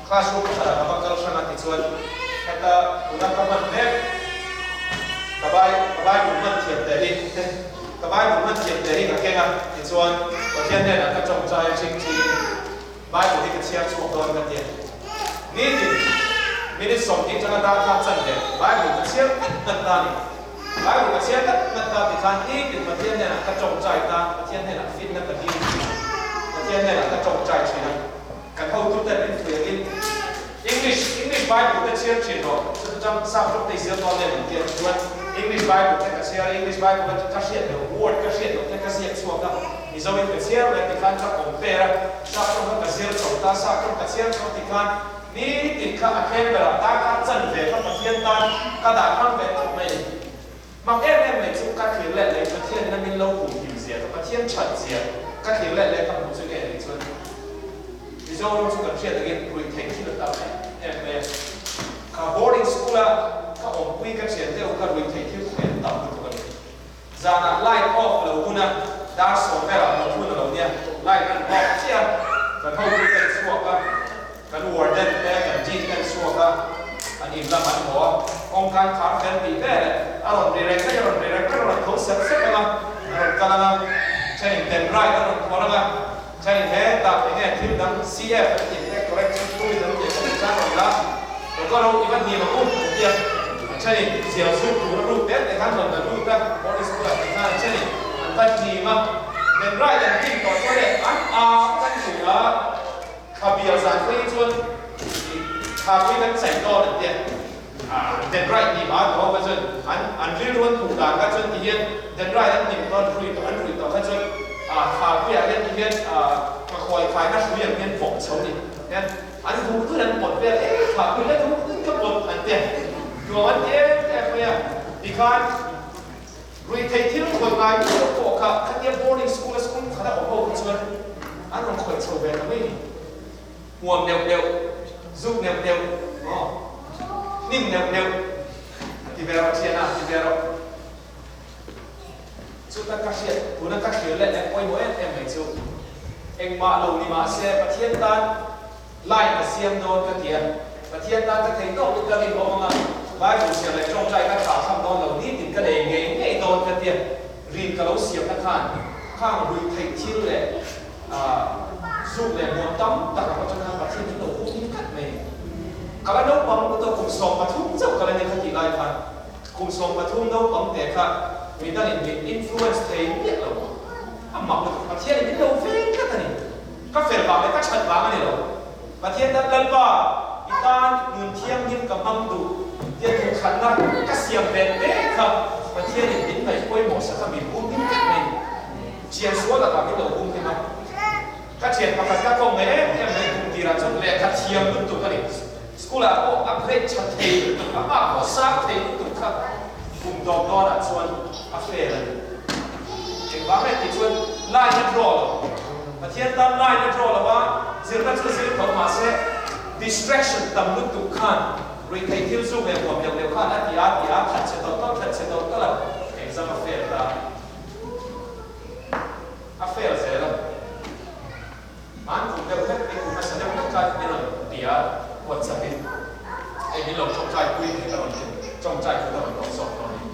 classroom pakhat ah ka va kal hrang a tichuan heta tuna ka hman mek ka bai ka Bible hman thiam teh hi ka Bible hman thiam teh hi ka keng a tichuan Pathian hnenah ka tawngtai a ching chingin Bible hi ka chhiar chhuak dawn ka ti a nitin minute 20 tanga darkar chan leh Bible ka chhiar ngat ngat ta a ni. Bible ka chhiar ngat ngat ta tikhan nitin Pathian hnenah ka tawngtai ta, Pathian hnenah fitna ka dil thin a, Pathian hnenah ka tawngtai thin a, kan hotute min fuih angin English English Bible te chhiar thin rawh, chuta chang sap rawk te i zir dawn em an tia chuan English Bible te ka chhiar a, English Bible a ka hriat loh word ka hriat loh te ka ziak chhuak a, Mizo in ka chhiar mai tikhan ka compare a, sap rawng kha ka zir chho ta, sap rawng ka chhiar chho tikhan Nitin kha a tlem berah darkar chanve kha Pathian tan ka dah hmang ve tawp mai a ni. Mak em em mai chu ka thlir leh leh Pathian ina min lo humhim zia ka Pathian that zia ka thlir leh leh ka hmuh chu nge ni chuan Mizoram chu kan hriat angin ruih theih thil a tam em em mai a. Kha boarding school a ka awmpui ka thian deuh kha ruih theih thil khawi an tam lutuk a ni. Zanah light off a lo hun a, dar 10 berah mut hun a lo nia, light an off chiah a, kan hotu te an chhuak a, kan warden te, kan dean te an chhuak a, an in lam an haw a, kawngka an khar fel tih vel e, a rawn ri reng reng, a rawn ri reng reng, a rawn tho sep sep ang a, a rawn kal ang a, thenin pen right a rawn phawrh ang a, thenin hetah eng nge thil dang CF an tih te correction fluid an tih te kha an rawn la. Doctor ho i va hnim ang u an ti a, a thenin zial zuk tur a ruk te te khan rawn la lut a, boarding school ah te khan a thenin an va hnim a, then right an hnim tawh chuan e an au kan hui a, thla bial zan phei chuan i thla pui kan chai dawn an ti a, then right hnim a tawh kha chuan an an rilru an hmuh dan kha chuan ti hian then right an hnim tawh an hrui tawh an rui tawh kha chuan thla puiah hian ti hian ka khawi khaina hrui ang hian vawk chho ni hian An duh duh an pawt vel em kha pui la duh duh ka pawt an ti a, nuam an ti em em mai a, tikhan ruihtheih thil khawih ngai miah loh pawh kha khatia boarding school a school pakhat a awm ho kha chuan an rawn khawih chho ve ta mai ni. Huam neuh neuh, zuk neuh neuh, aw hnim neuh neuh a ti ve rawh thiana a ti ve rawh. Chuta ka hriat, tuna ka thlir leh leh pawimawh em em mai chu, engmah lo ni mah se Pathian tan line ka siam dawn ka ti a, Pathian tan ka thei tawk in ka rin awm ang a, Bible chhiar leh tawngtai ka thlah tham dawn lo, nitin ka nei ngei ngei dawn ka ti a, rin ka lo siamna khan khang ruih theih thil leh zuk leh hmuam tam tak ang atang khan Pathian chu lo hum him tlat mai a ni. Ka la naupang lutuk a, kum 13 chauh ka la ni kha tih lai khan. Kum 13 naupang te kha midangin min influence thei miah lo. A mak lutuk. Pathianin min lo veng tlat a ni. Ka fel vang leh ka that vang a ni lo. Pathian tan Lalpa, i tan nun thianghlim ka hmang duh tia duhthlanna ka siam ve te kha Pathianin min ngaih pawimawh sak a min hum him tlat mai. Thian sual lakah min lo hum him a. Ka thian pakhat ka kawm ngai em em mai kum tirah chuan lehkha thiam lutuk a ni. School ah pawh a grade tha thei lutuk, a mark pawh sang thei lutuk kha kum dawm dawnah chuan a fail a ni. Engvang nge tih chuan line a draw lo. Pathian tan line a draw lo a, zirna chu zir tho mahse distraction tam lutuk khan ruihtheih thil zuk leh huam deuh deuh khan a ti a ti a, that chhe tawlh tawlh, that chhe tawlh tawlh a, exam a fail ta. A fail zel a. An kum deuh hlek i kum hmasa deuh hlek khan min rawn ti a, WhatsApp in hei min lo tawngtai pui hi ka rawn ti, tawngtai thu ka rawn dawn zawk dawn a ni.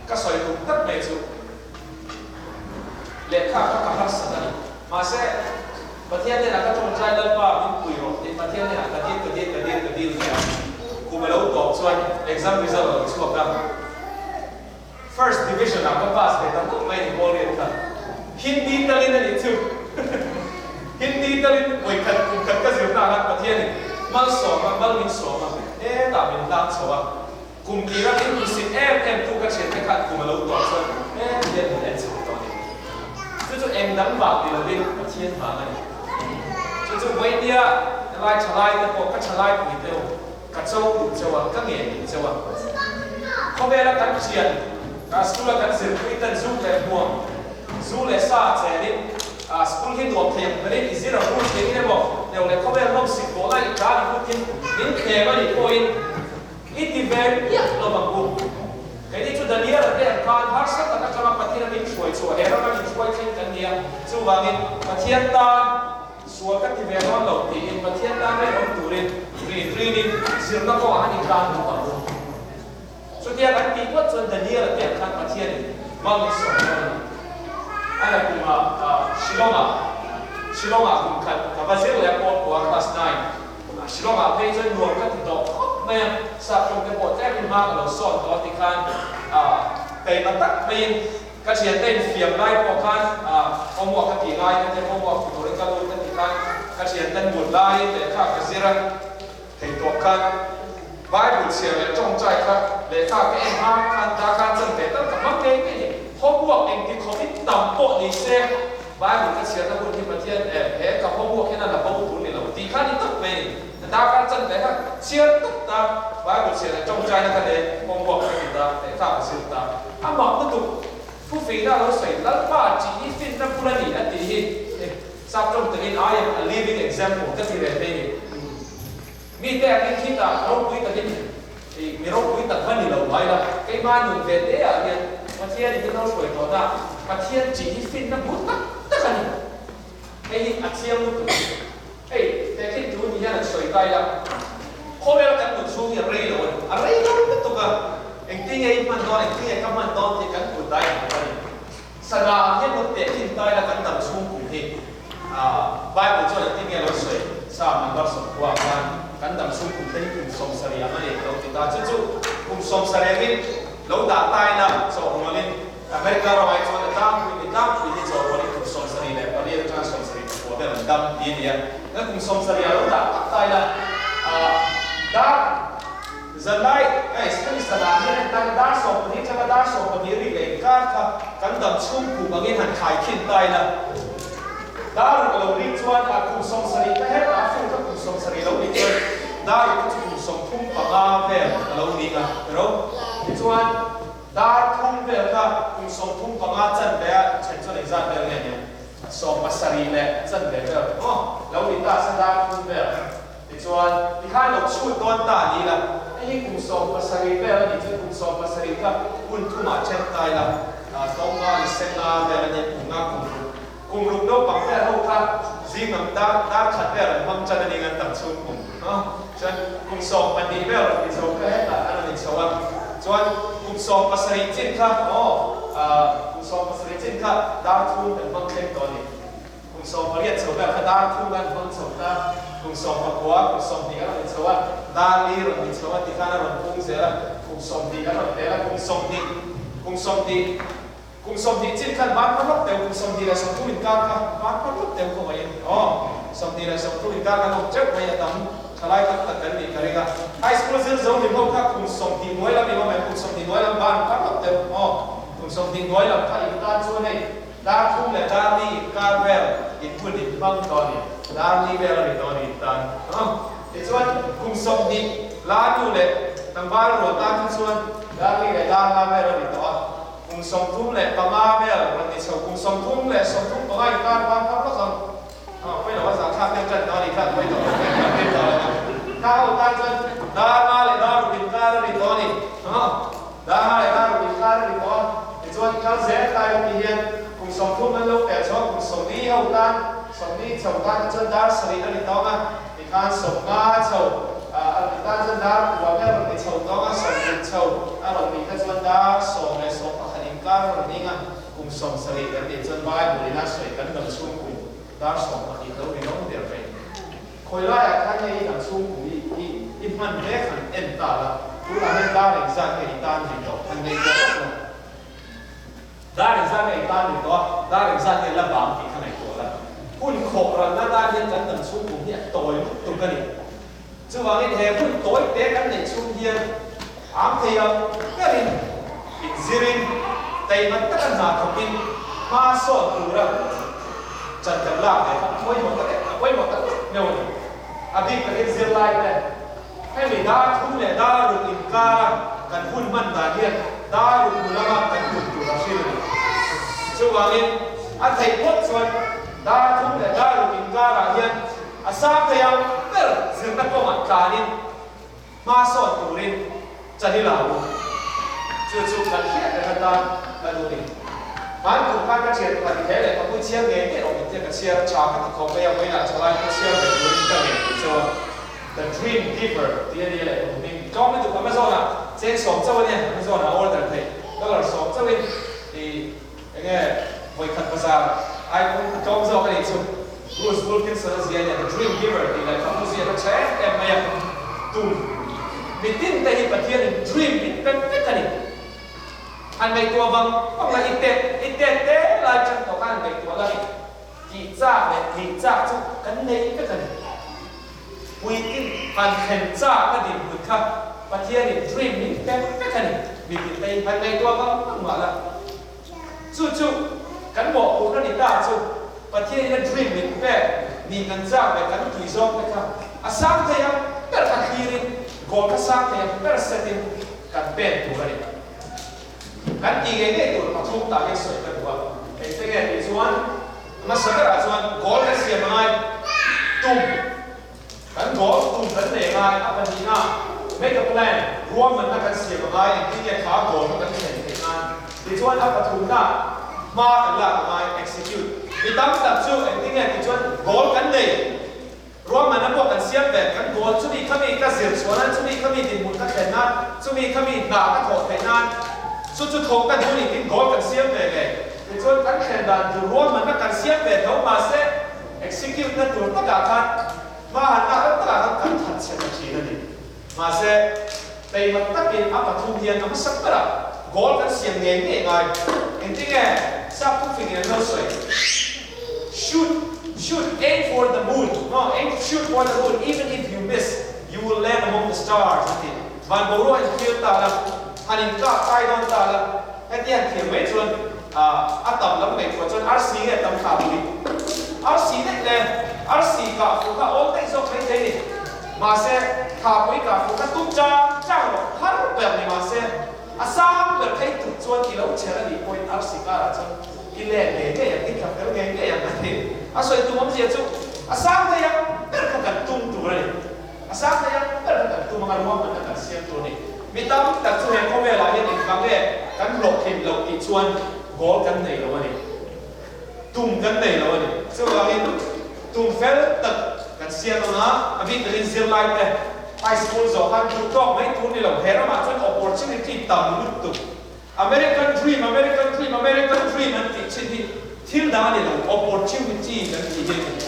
Ka sawi duh. Exam result a lo chhuak a. First division ah ka pass ve ta hlauh mai ni Paul Riat kha. Hindi talin a nih chu. Hindi talin vawikhat kum khat ka zir hna khan Pathianin malsawm a, mal min sawm a, hetah min hlang chho a. Kum tira min hmusit em em tu ka thiante khan kum a lo tawh chuan heti hian min en chho tawh a ni. Chu chu eng dang vang ni lovin Pathian vang a ni. Chu chu vawinia lai thalai te pawh ka thalai pui teu ka cho duh cheu a, ka ngen duh cheu a. Khawvela kan thian, ka school a kan zirpui ten zu leh hmuam, zu leh sa chelin school hi nuam thei ang berin i zir ang u thin emaw, neu leh khawvel nawmsik bawh lai i tlan ang u thin min thlem a nih pawhin, I ti ve miah lo ang u. Keini chu Daniel-a te ang khan harsa tak atanga Pathian a min hruai chhuah he rama min hruai thleng kan ni a, chuvangin Pathian tan sual ka ti ve dawn lo tiin Pathian tan rinawm turin rin rinin zirna kawngah han intlan bawk ang u. Chutia kan tih ngawt chuan Daniel-a te ang khan Pathianin mal min sawm dawn a ni. A la kumah Shillong-ah Shillong-ah kum khat ka va zir leh a pawl kua class nine. Shillong-ah phei chuan nuam ka ti tawh khawp mai a, sap ṭawng te pawh tlemin hma ka lo sawn tawh a ti khan taima tak maiin ka thiante infiam lai pawh khan homework ka tih lai ka tia homework ti turin ka lut ka ti khan ka thiante mut laiin lehkha ka zir a thei tawh khan Bible chhiar leh ṭawngṭai kha lehkha ka en hma khan darkar chan ve tal ka hmang ngei ngei ni. Homework engti khawpin tam pawh ni se Bible ka chhiarna hun hi Pathian em he ka homework hian a la bo tur ni lo tih kha ni tawp mai a ni. Darkar chan ve kha chhiar tawp ta Bible chhiar leh ṭawngṭaina ka nei homework ka ti ta lehkha ka zir ta. A mak lutuk thufihna a lo sawi Lalpa tih hi finna bul a ni a tih hi sap ṭawng takin I am a living example ka ti ve thei ni. Mite angin khitah ropui takin i mi ropui tak va ni lo mai la, keimah nun ve te ah hian Pathian in min lo hruai tawh na, Pathian tih hi finna bul tak tak a ni. Hei hi a chiang lutuk. Hei, tehkhin thu ni hian an sawi ta ila, khawvel kan nun chhung hi a rei lo a ni. A rei lo lutuk a, engtin nge i hman dawn, engtin nge ka hman dawn tih kan kut dai ang a ni. Sana ang hian lo tehkhin ta ila kan dam chhung kum hi. Bible chuan engtin nge a lo sawi? Psalm number 90 khan kan dam chhung kum te hi kum 70 ang a ni a lo ti ta. Chu chu kum 70 angin lo dah ta ila chawhrualin America ramah hi chuan a tlangpui mi tlangpui hi chawhrualin kum 74 atanga 79 vel an dam ti a ni a. Kan kum 70 ah lo dah tak ta ila dar Zanlai, Guys, hemi sanah hian en tan dar 12 atanga dar 14 rik leh inkar kha kan dam chhung kum angin han khai khin ta ila. Dar ruk a lo rik chuan a kum 70 ka her a fur kha kum 70 lo nih chuan dar ruk kha chu kum 35 vel a lo ning a, ro. Tichuan, dar thum vel kha kum 35 chanve a then chuan engzat vel nge nia? 70 leh chanve vel maw lo ni ta se dar thum vel. Tichuan, tikhan lo chhut dawn ta a ni la, hei hi kum 17 vel a nih chuan kum 17 kha hun thumah then ta ila, Tonga ni Senga vel a nia, kum nga kum ruk, kum ruk naupang vel ho kha zing lam dar dar khat vel an hmang tan a ni ngan tam chhung kum chuan kum 12 vel rawn ni chho kha hetah an rawn inchho a, chuan kum 17 chin kha aw kum 17 chin kha dar thum kan hmang thleng tawh a ni. Kum 18 chho vel kha dar thum an hmang chho ta, kum 19, kum 20 a rawn inchho a, dar li rawn inchho a tikhan a rawn pung zel a, kum 20 a rawn pel a, kum 20, kum 20, kum 20 chin khan ban phar lawk teu, kum 20 le 30 inkar kha ban phar lawk teu khaw maiin aw, 20 le 30 inkar kan awm teuh mai a tam thalai tam tak kan nih ka ring a, high school zir zo hlim ho kha kum 20 hnuai lam in awm em, kum 20 hnuai lam ban phar lawk teu aw, kum 20 hnuai lam kha intan chuan hei. Dar thum leh dar li inkar vel in hun in hmang tawh a ni. Dar li vel a ni tawh a ni intan. Tichuan, kum 20 la nu leh tlangval rual tan kha chuan dar li leh dar nga vel a ni tawh a. Kum 35 vel rawn ni chho, kum 30 le 35 inkar ban phar lawk ang. Pawi lo a zah thlak deuh tan tawh a ni kha, pawi tawh lo mai kan rin tawh lo ang. Kha ho tan chuan dar nga leh dar ruk inkar a ni tawh a ni. Dar nga leh dar ruk inkar a ni tawh a. Tichuan kal zel ta ila ti hian kum 30 an lo pel chho a, kum 40 ho tan, 40 chho tan kha chuan dar 7 a ni tawng a, tikhan 50 chho a ni tan chuan dar kua vel rawn ni chho tawng a, 60 chho a rawn nih kha chuan dar 10 leh 11 inkar a rawn ning a. Kum 70 kan nih chuan Bible in a sawi kan dam chhung kum dar 12 lo ni dawn der mai. Khawi laiah khan nge i dam chhung kum i i i hman mek han en ta la. Tunah hian dar engzat nge i tan rih tawh? Han ngaihtuah vak lo. Dar engzat nge i tan rih tawh a, dar engzat nge la bang tih kha ngaihtuah la. Hun khawh ralna tan hian kan dam chhung kum hi a tawi lutuk a ni. Chuvangin he hun tawi te kan neih chhung hian am thei ang berin inzirin, taima taka hna thawkin hma sawn tura chan kan lak ve kha a pawimawh tak em? A pawimawh tak em meuh a ni. A bik takin zirlai te hemi dar thum leh dar ruk inkara kan hun hman dan hian dar ruk hnu lama kan tum tur a hrilh a ni. Chuvangin a theih phawt chuan dar thum leh dar ruk inkarah hian A sang thei ang ber zirna kawngah tlanin hma sawn turin chan i la u. Chu chu kan hriat reng atan ka duh ni. Hman kum khan ka thian pakhat i he leh ka pui chhiar ngei ngei awm intia ka chhiar tha ka ti khawp mai a, vawiinah thalai ka chhiar ve turin ka ngen tih chauh a. The Dream Giver tih a nia leh ka hming tlawm lutuk Amazon-ah cheng sawm chauh a nia, Amazon-ah a order theih dollar sawm chauhin i Enge vawikhat bazar ai pawn a tlawm zawk a nih chu. Bruce Wilkinson a zia nia The Dream Giver tih lehkhabu ziak a tha em em mai a. Tum mitin te hi Pathian in dream min pek vek a ni. Han ngaihtuah vang vang la i tet i tet te lai tan tawh khan han ngaihtuah la ni. Tih chak leh nih chak chu kan nei vek a ni. Puitlin han thlen chak a dinhmun kha Pathianin dream min pek vek a ni. Mitin te hi han ngaihtuah vang vang mah la. Chu chu kan mawhphurhna ni ta chu Pathianin a dream min pek ni kan chak leh kan tui zawng te kha a sang thei ang ber kha thlirin goal kha sang thei ang ber set in kan pen tur a ni. Kan tih ngei ngei tur pathum tah hian sawi ka duh a, engte nge tih chuan hmasa berah chuan goal kan siam a ngai tum, kan goal tum kan nei a ngai, a pahnihna make a plan, ruahmanna kan siam a ngai, engtin nge kha goal kha kan thlen theih nan, tichuan a pathumna hma kan lak a ngai, execute, mi tam tak chu engtin nge tih chuan goal kan nei. Ruahmanna pawh kan siam ve, kan goal chumi khami ka zir chhuah nan, chumi khami dinhmun ka thlen nan, chumi khami hna ka thawh theih nan, chu chu thawk ka duh ni tiin goal kan siam ve ngei. Tichuan kan thlen dan tur ruahmanna kan siam ve tho mahse execute na tur takah khan hma han lak reuh takah khan kan that chhe ta thin a ni. Mahse taima takin a pathum hian a hmasa berah goal kan siam ngei ngei ngai. Engtinge sap thufingin an lo sawi? Shoot, shoot, aim for the moon, no, aim, shoot for the moon, even if you miss, you will land among the stars, a ti. Van boruak in thlir ta la, han in kap kai dawn ta la, heti han thlir mai chuan a tam lam ngaihtuah chuan arsi nge tam thla pui? Arsi daih le, arsi kah fuh kha awl daih zawk mai thei ni. Mahse, thla pui kah fuh kha tum chang chang rawh, har ber ni mahse, a sang ber thei tuk chuan i lo chher a nih pawhin arsi karah chuan I let ngei ngei ang, i tla fel ngei ngei ang a ti. A sawi tum awmzia chu a sang thei ang ber kha kan tum tur a ni. A sang thei ang ber kha kan tum ang a, ruahmanna kan siam tur a ni. Mi tam tak chu he khawvelah hian engvang nge kan hlawhtlin loh tih chuan goal kan nei lo a ni. Tum kan nei lo a ni. Chuvangin tum fel tak kan siam ang a, a bik takin zirlai te high school zawh khan duh tawk mai tur ni lo, he ramah chuan opportunity tam lutuk American dream, American dream, American dream an tih chin hi thil dang a ni lo, opportunity kan tih hi a ni.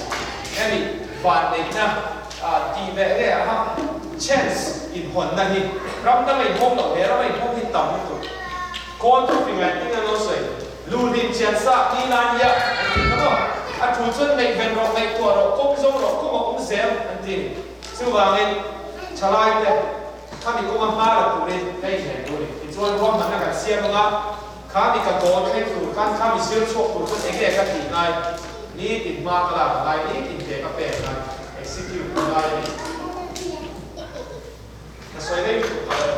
Hemi vanneihna tih ve nge aha chance inhawnna hi ram danga inhawng loh he rama inhawng hi tam lutuk. Kawl thu fing lai ting an lo sawi, Luhlin chian sa ni nan ia an tih kha maw? A tul chuan ngaihven rawh, ngaihtuah rawh, kawng zo rawh, kawng a awm zel an ti a ni. Chuvangin thalaite. Khami kawnga hma la turin ka inhlen tur a ni. Tichuan ruahmanna kan siam ang a, khami ka goal thleng tur khan, khami zir chhuak tur chuan enge ka tih ngai, nitin hma ka lak a ngai, nitin ke ka pek a ngai, execute a ngai a ni. Ka sawi rei lutuk tawh e.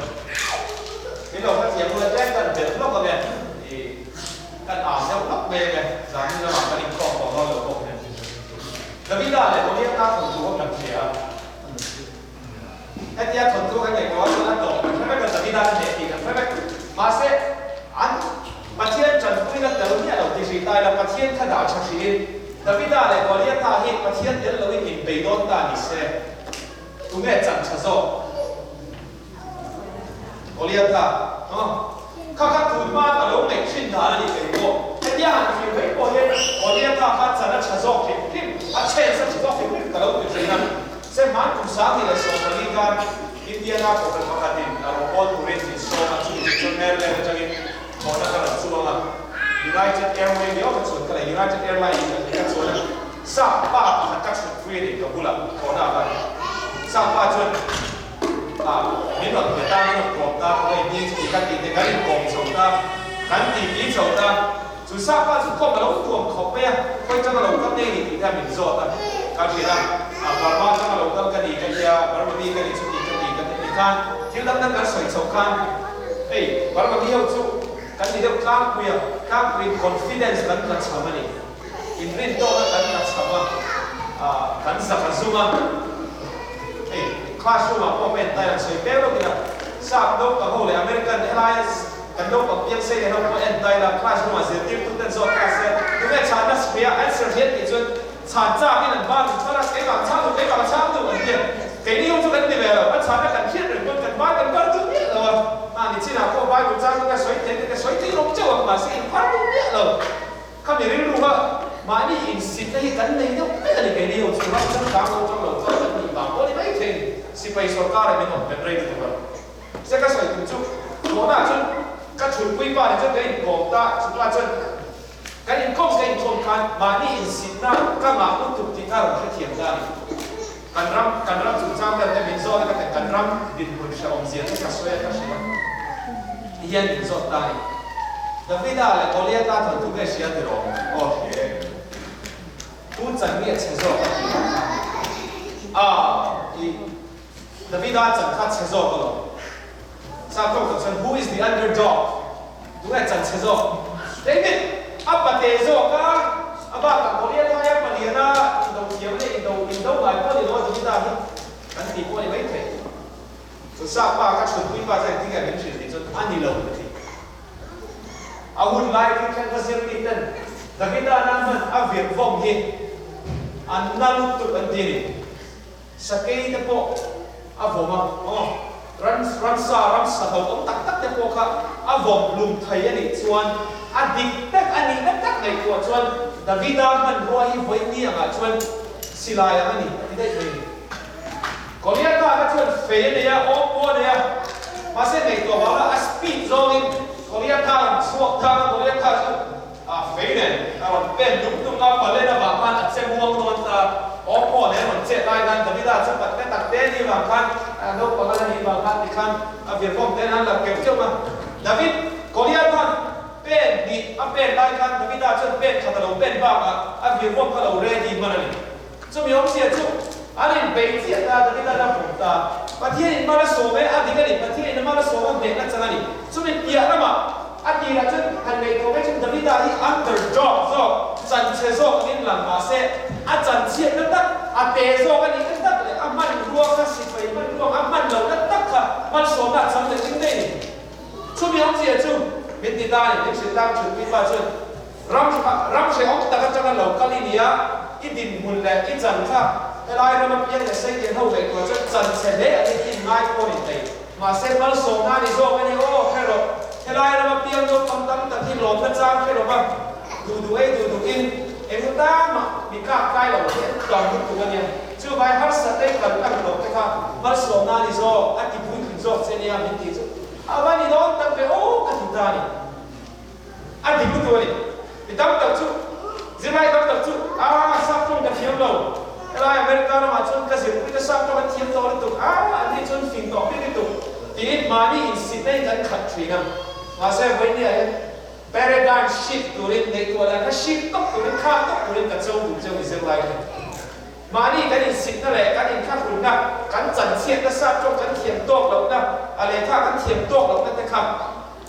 Min lo hrethiam ula tlem kan belh hlawk ang e. I kan am deuh hlawk mai ang e, zanin lamah kan inkhawm tawh dawn lo bawk nen. Davida leh Goliatha thawnthu kha kan hria a. Hetia thawnthu kan ngaihtuah a chuan a tawp kan hre vek a, Davida an hneh tih kan hre vek. Mahse, an Pathian tanpuina tel miah lo ti hrih ta ila, Pathian kha dah tha hrihin Davida leh Goliatha hi Pathian tel loin inbei dawn ta ni se, tunge chan tha zawk? Goliatha, huh? Kha kha tun hma ka lo ngaih thin dan a nih kei pawh. Hetia han thlir mai pawh hian Goliatha kha chan a tha zawk hrim hrim, a chance a tha zawk hrim hrim ka lo ti thin a. Se hman kum 2014 khan Indiana kohhran pakhatin a rawng bawl turin min sawm a, chumi tum chuan Maryland atangin thlawhna ka rawn chuang a, United Airway ni awk ka chuan ka la, United Airline in ka chuan a, sap pa pakhat ka chhut pui a ni ka bulah thlawhna ah khan sap pa chuan ah min rawn pe ta, min rawn kawm ta, ka va inhniang chu ti ka tih te kan inkawm chho ta, kan titi chho ta. Chu sapa chu kawm a lo tuam khawp mai a, khawi tang a lo kal ngei ni tih te a min zawt a, ka hrilh a, a Burma tang a lo kal ka ni ka tia, Burma mi ka ni chu ti ka ti ka ti khan thil dang dang kan sawi chhoh khan hei Burma mi ho chu kan ni deuh tlangpui a, tlangpuiin confidence kan tla chham a ni, inrintawkna kan tla chham a, kan zak a zum a, hei classroom ah pawh ka entai ang sawi pek lawk ila sap naupang ho leh American helaia Kan naupang piang sei leh ho pawh en tai la, class room ah zirtirtu ten zawk ta se, tunge chhanna hria answer hian tih chuan chhan chak in an bar duh thar a, keimah chhang duh, keimah ka chhang duh an ti a, keini ho chu kan ti ve lo, a chhanna kan hriat reng pawn kan bar kan bar duh miah lo a, mahni chinah pawh Bible chang chu ka sawi thei te ka sawi thei rawng chauh ang, mahse in phar duh miah lo, khami rilru kha mahni insitna hi kan nei deuh vek a ni, keini ho chu ram changkang lo chang lo chuan kan nih vang pawh ni mai thei, sipai sorkar in min awm bet rei lutuk a. Se ka sawi tum chu thlawhna chuan ka thulpui pa ni chuan ka inkawm ta, chutah chuan kan inkawm ka inkawm khan mahni insitna ka ngah lutuk tih kha rawn hrethiam ta a ni. Kan ram kan ram chungchang vel te min zawt a ka ti kan ram dinhmun hrehawm zia te ka sawi a ka hrilh a ti hian min zawt ta a ni. Davida leh Goliatha thawnthu nge hria tiraw? Aw hria e. Tu chan nge chhe zawk a tih ang kha a i. Davida chan kha chhe zawk alawm. Sap tawk tak chuan who is the underdog? Tunge chan chhe zawk? David a pate zawk a, a bakah Goliath aia paliana indo thiam leh indo indo ngai pawh ni lo a Davida hi kan tih pawh a ni maithei. Chu sap pa ka chhunpui pa chuan engtin nge min hrilh tih chuan a ni lo ka ti. A hun lai khi khan ka zirmi ten Davida nan hman a virh vawm hi an na lutuk an ti a ni. Sakei te pawh a vawm a, aw, ran, ramsa, ramsa hlauhawm tak tak te pawh kha a vawm hlum thei a nih chuan a dik tak a nihna tak ngaihtuah chuan Davida hmanrua hi vawiini angah chuan silai ang a ni a ti daih mai a ni. Goliatha kha chuan fei a nei a, aw pawh a nei a, mahse ngaihtuah vanga a speed zawngin Goliatha rawn chhuak thang a, Goliatha chu A fei nen a rawn pen dum dum a, palen avang khan a che muang dawn ta. Aw pawh nen rawn chet lai khan Davida chu patte tak te ni vang khan naupang a la nih vang khan tikhan a virvawm te nan la keuh keuh a. David, Goliath khan pen hnih a pen lai khan Davida chuan pen khat a lo pen bakah a virvawm kha lo ready hman a ni. Chumi awmzia chu an inbeih chiah ta, Davida la vawm ta. Pathian in mal a sawm e, a dik a ni, Pathian in a mal a sawm a hnehna chang a ni. Chumi piah lamah a tirah chuan han ngaihtuah mai chuan Davida hi underdog zawk, chanchhe zawk angin lang mah se, a chanchhiatna tak, a te zawk a nihna tak leh a hmanrua kha sipai hmanrua ang a hman lohna tak kha malsawmna a chang leh ding daih a ni. Chumi awmzia chu min ti ta a ni, min hrilh tlang thutpui pa chuan. Ram ram hrehawm tak atanga lo kal i nia, i dinhmun leh i chan kha helai rama piang leh sei lian ho ngaihtuah chuan chan chhe hle a ni tih ngai pawh ni thei. Mahse malsawmna a ni zawk a ni aw, hre rawh. Helai rama piang naupang tam tak hi lawmna chang hre rawh a, duh duh ei duh duhin eng tama mi kak kai lo hi an tlawm lutuk a nia. Chuvai harsat ei kal tak loh te kha malsawmna a ni zawk, a ti puitling zawk che nia min tih chu a va ni dawn tak ve aw ka ti ta a ni. A dik lutuk a ni. Mi tam tak chu, zirlai tam tak chu, Ah, sap tawng ka thiam lo. Helai America ramah chuan ka zirpui te sap tawng an thiam tawh lutuk. Ah, an ni chuan fing tawh bik lutuk. Tiin mahni insitna in kan khat thin a. Mahse, vawinia hian paradigm shift turin, ngaihtuah dan kha shift tawk turin, thlak tawk turin ka cho duh cheu ni zirlai hian. Mahni kan insitna leh kan inthlahrunna, kan chanchhiatna sap tawng kan thiam tawk lohna, a lehkha kan thiam tawk lohna te kha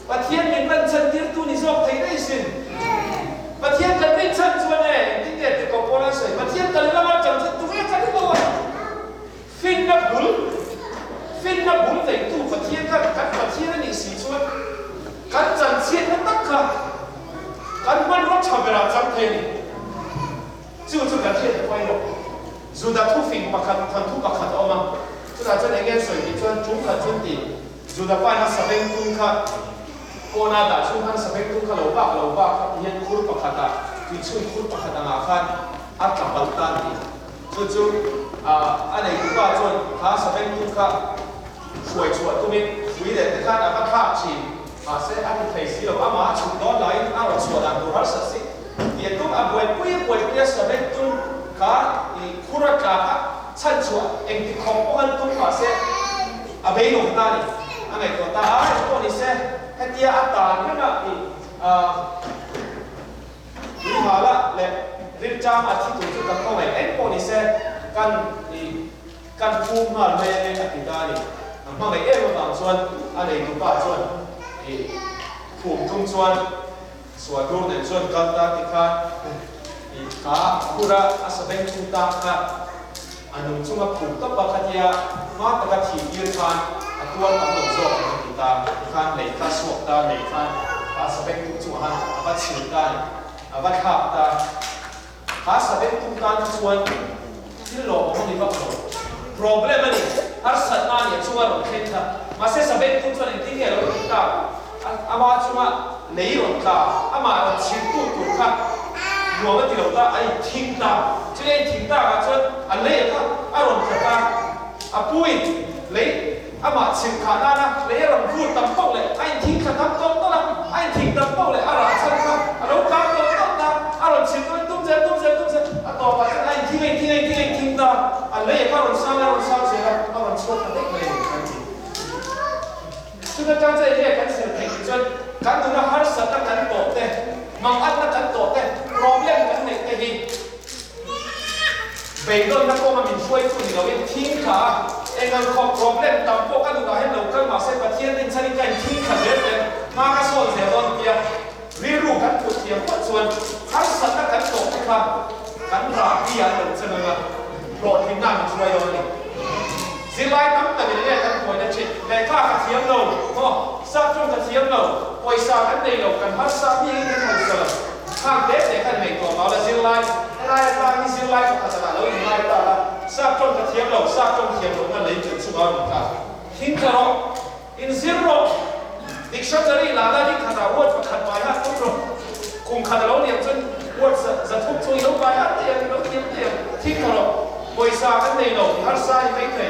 Pathian min rawn chantirtu ni zawk thei daih sin. Pathian kan rin chhan chuan e, engtin nge ti kawp pawn an sawi, Pathian kan lama chang chuan tunge kan ni lo a? Finna bul, finna bul neitu Pathian kha kan Pathian a nih si chuan kan chanchhiatna tak kha kan hmanraw tha berah chang thei a ni. Chu chu kan hriat a pawimawh. Juda thufing pakhat, thawnthu pakhat a awm a, chutah chuan enge an sawi tih chuan ṭum khat chuan ti. Juda pa in a sabeng tung kha kawna dah chhung khan sabeng tung kha lo bak lo bak kha ti hian khur pakhat ah tuichhun khur pakhat angah khan a tla palh ta a ti. Chu chu a neitu pa chuan kha sabeng tung kha hruai chhuah tumin. hrui leh te khan a va thlak thin. Mahse, a ti thei si lo, amah a chhuk dawn laiin a rawn chhuah dan tur harsa si tih a tum. A buaipui a buaipui a sabeng tum kha i khur a tla kha chhan chhuah engti khawp pawh an tum mahse a beidawng ta a ni. A ngaihtuah ta a, engpawh ni se hetia a tan reng a i tuihala leh rilṭama a thi tur chu ka khawngaih engpawh ni se kan i Kan phum nghal mai ange a ti ta a ni. A hmangaih em avang chuan a neitupa chuan i phum tum chuan suadur nen chuan kal ta ti khan i kha khura a sabeng tum ta kha a nung chunga phum tawp a khatia hma taka thih tir khan a tuar tam lo zawk ang a ti ta ti khan lei kha suak ta lei khan kha sabeng tum chungah khan a va chhil ta a ni a va thlak ta. Kha sabeng tum tan kha chuan thil lawmawm a ni vak lo. Problem a ni, harsatna a ni a chunga rawn thleng kha. Mahse sabeng tum chuan engtin nge a lo tih tak? Ama chunga lei rawn tla, amah rawn chhirtu tur kha nuam a ti lo ta, a inthing ta. Chumi a inthing takah chuan a lei kha a rawn tla ta. A puin lei amah chhirh khah nana lei a rawn vur tam pauh leh a inthing thla tam tawlh tawlh a, a inthing tam pauh leh a rah chhan kha a lo kang tawlh tawlh ta, a rawn chhirh dawn tum zel tum zel tum zel, a tawpah chuan a inthing a inthing a inthing a inthing ta, a lei a kha a rawn sang a rawn sang zel a, a rawn chhuak ta daih mai a ni kan ti. Chutah tang chuan enge kan zir theih tih chuan kan nuna harsatna kan tawh te, mangatna kan tawh te, problem kan neih te hi, Beidawnna kawnga min hruaitu ni loin thing kha a engang khawp problem tam pawh ka nunah hian lo kal mahse Pathian rinchhanin ka inthing kha zel zel hma ka sawn zel dawn tia rilru kan put thiam phawt chuan harsatna kan tawh te kha kan rah hi an lo chan anga hlawhtlinna min hruai dawn a ni. Zirlai tam takin nge kan buaina thin? Lehkha ka thiam lo, maw? Sap ṭawng ka thiam lo, pawisa kan nei lo, kan harsa mi hi kan hausa lo. Khang te te khan ngaihtuah mau la zirlai, helai atang hi zirlai pakhat ah lo inngai ta la, sap ṭawng ka thiam lo, sap ṭawng thiam lohna lei chun chunga rawn tla. Thing tla rawh, inzir rawh, dictionary lah la ni khatah word pakhat pai hat tum rawh, kum khat a lo liam chuan word za thum chung i lo pai hat thei ang, i lo thiam thei ang, thing tla rawh, pawisa kan nei lo, i harsa i mai thei,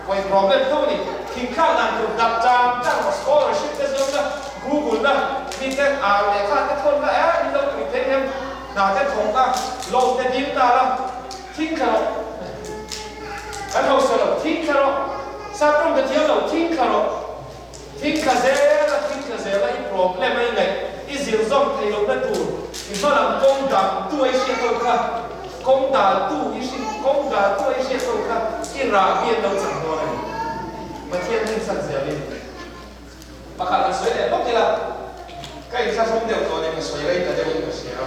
pawi problem tho a ni, thingthlak dan tur dap chang chang rawh, scholarship te zawng la. Google na mi te ar leh kha te thawn la eh min lo pui thei em hna te thawk la loan te dil ta la thing thla rawh kan hausa lo thing thla rawh saptawng te thiam lo thing thla rawh thing thla zel a thing thla zel a i problem a i ngaih i zir zawm thei lo na tur i hma lam kawng dang tu a i hriat ho kha kawng dal tu i hri kawng dal tu a i hriat ho kha i rah hi an lo chang dawn a ni Pathian rinchhan zel in. Pakhat han sawi leh bawk ila, ka inthlahrung deuh tawh a ni, ka sawi rei ta deuhin ka hria a.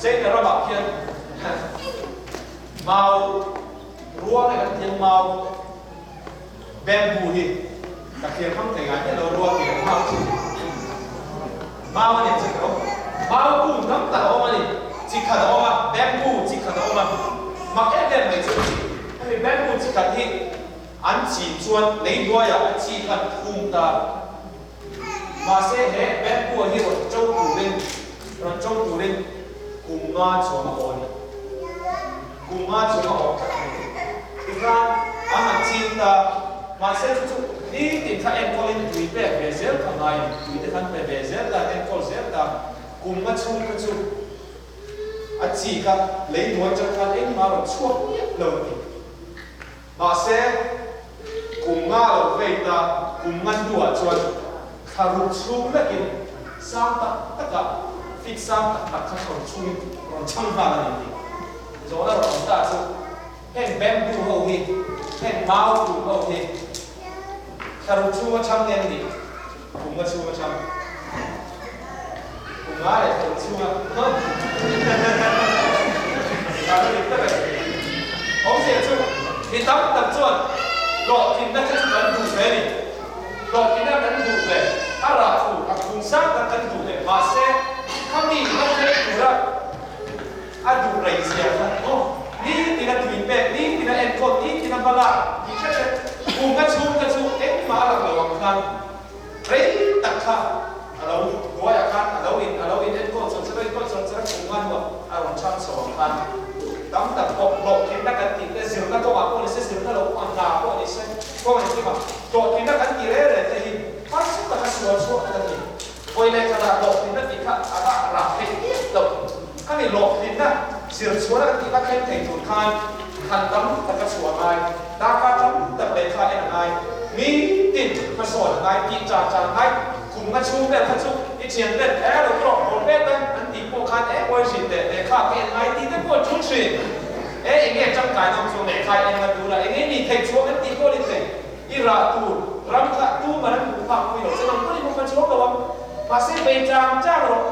China ramah khian mau ruang emaw kan tiang mau bamboo hi ka thlir hmang thei ngai miah lo, ruang hi kan hmang thin. Mau a ni ang chu ka Mau kung tam tak a awm a ni, chi khat a awm a, bamboo chi khat a awm a, mak em em mai chu hemi bamboo chi khat hi An chin chuan lei hnuaiah a chi khan phum ta. Mahse he bamboo hi rawn to turin rawn to turin kum nga chuang a aw a ni. Kum nga chuang a awm tlat a ni. Tikhan an han chin ta. Mahse chu chu nitin kha enkawlin tui pek ve zel kha ngai a ni. Tui te khan pe ve zel ta, enkawl zel ta. Kum nga chhung kha chu a chi kha lei hnuai chang khan engmah rawn chhuak miah lo a ni. Mahse, kum nga lo vei ta, kum nga hnuah chuan thla ruk chhung lekin sang tak takah feet sang tak tak kha rawn chhungin rawn chhang nghal a ni tih zawhna rawn awm ta chu heng bamboo ho hi, heng mau kung ho hi thla ruk chhunga chhang nge an nih? Kum nga chhunga chhang. Kum nga leh thla ruk chhunga Zahna dik tak a ni. Awmzia chu mi tam tak chuan hlawhtlinna te chu kan duh ve a ni. Hlawhtlinna kan duh ve, a rah thu, a khung sang tak kan duh ve. Mahse, khami la thleng tura a duh rei zia kha aw, nitin a tui pek, nitin a enkawl, nitin a hmalak tih hret hret kum nga chhung te chu engmah a lang lo ang khan rei tak kha a lo hnuaiah khan a lo in a lo in enkawl chawlh chawlh a enkawl chawlh chawlh a kum nga hnuah a rawn chhang chho ang khan tam tak pawh hlawhtlinna kan tih te zirna kawngah pawh ni se zirna lo pawh hna pawh ni se kawng engkimah. Hlawhtlinna kan tih reng reng te hi harsa taka sual chhuak kan ni. Vawi leh khatah hlawhtlinna tih kha a rah rah theih miah loh. Khami hlawhtlinna zir chhuahna kan tih kha thleng thei tur khan han tam taka chhuah a ngai, darkar tam tak lehkha en a ngai, nitin hmasawn a ngai, tih char char a ngai. Kum nga chhung vel kha chu i thian ten e lo tawk hawn mek a an tih pawh khan e awi hrin teh lehkha ka en ngai tih te pawh a tul thin. E enge tangkai nawm chu lehkha i en na tur a enge ni theih chhuak an tih pawh ni thei. I rah tur ram kha tu man an hmuh phak pui lo che nang pawhin hmu kha chuang lo ang. Mahse bei chang chang rawh,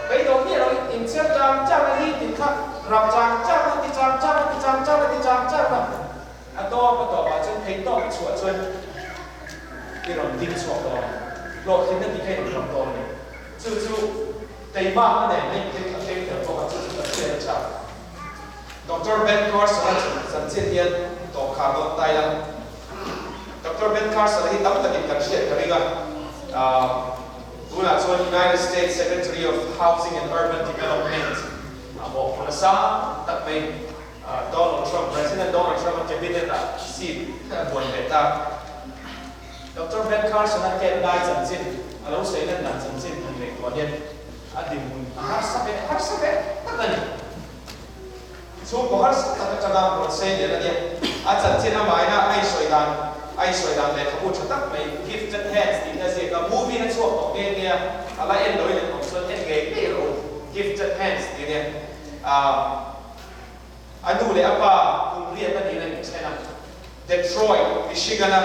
bei dawh miah lo in inchhiar chang chang a ni tih kha rah chang chang a ti chang chang a ti chang chang a ti chang chang a. A tawp a tawpah chuan thei tawp i chhuah chuan i rawn ding chhuak dawn a, hlawhtlinna tih kha i rawn ram dawn a ni. Chu chu teimak a nen a inthei a keng tel bawk a, chu chu kan hriat a chak. Doctor Ben Carson-a chanchin hian tawp khar dawn ta ila. Doctor Ben Carson-a hi tam takin kan hriat ka ring a, tunah chuan United States Secretary of Housing and Urban Development a mawhphurh nasa tak mai. Donald Trump, President Donald Trump-a cabinet-ah seat a buan ve ta. Doctor Ben Carson-a tet lai chanchin, a lo sawi lan dan chanchin han ngaihtuah hian a dinhmun a harsa ve harsa ve tak a ni. Chhungkaw harsa tak atanga rawn sei lian a nia. A chanchin amaina a insawi dan a insawi dan lehkhabu tha tak mai Gifted Hands tih na ziak a, movie-na chhuak tawh nghe nghe a, a la en loin an awm chuan en ngei ngei rawh u, Gifted Hands tih a nia. A nu leh a pa kum riat a niin a inthen a, Detroit, Michigan-a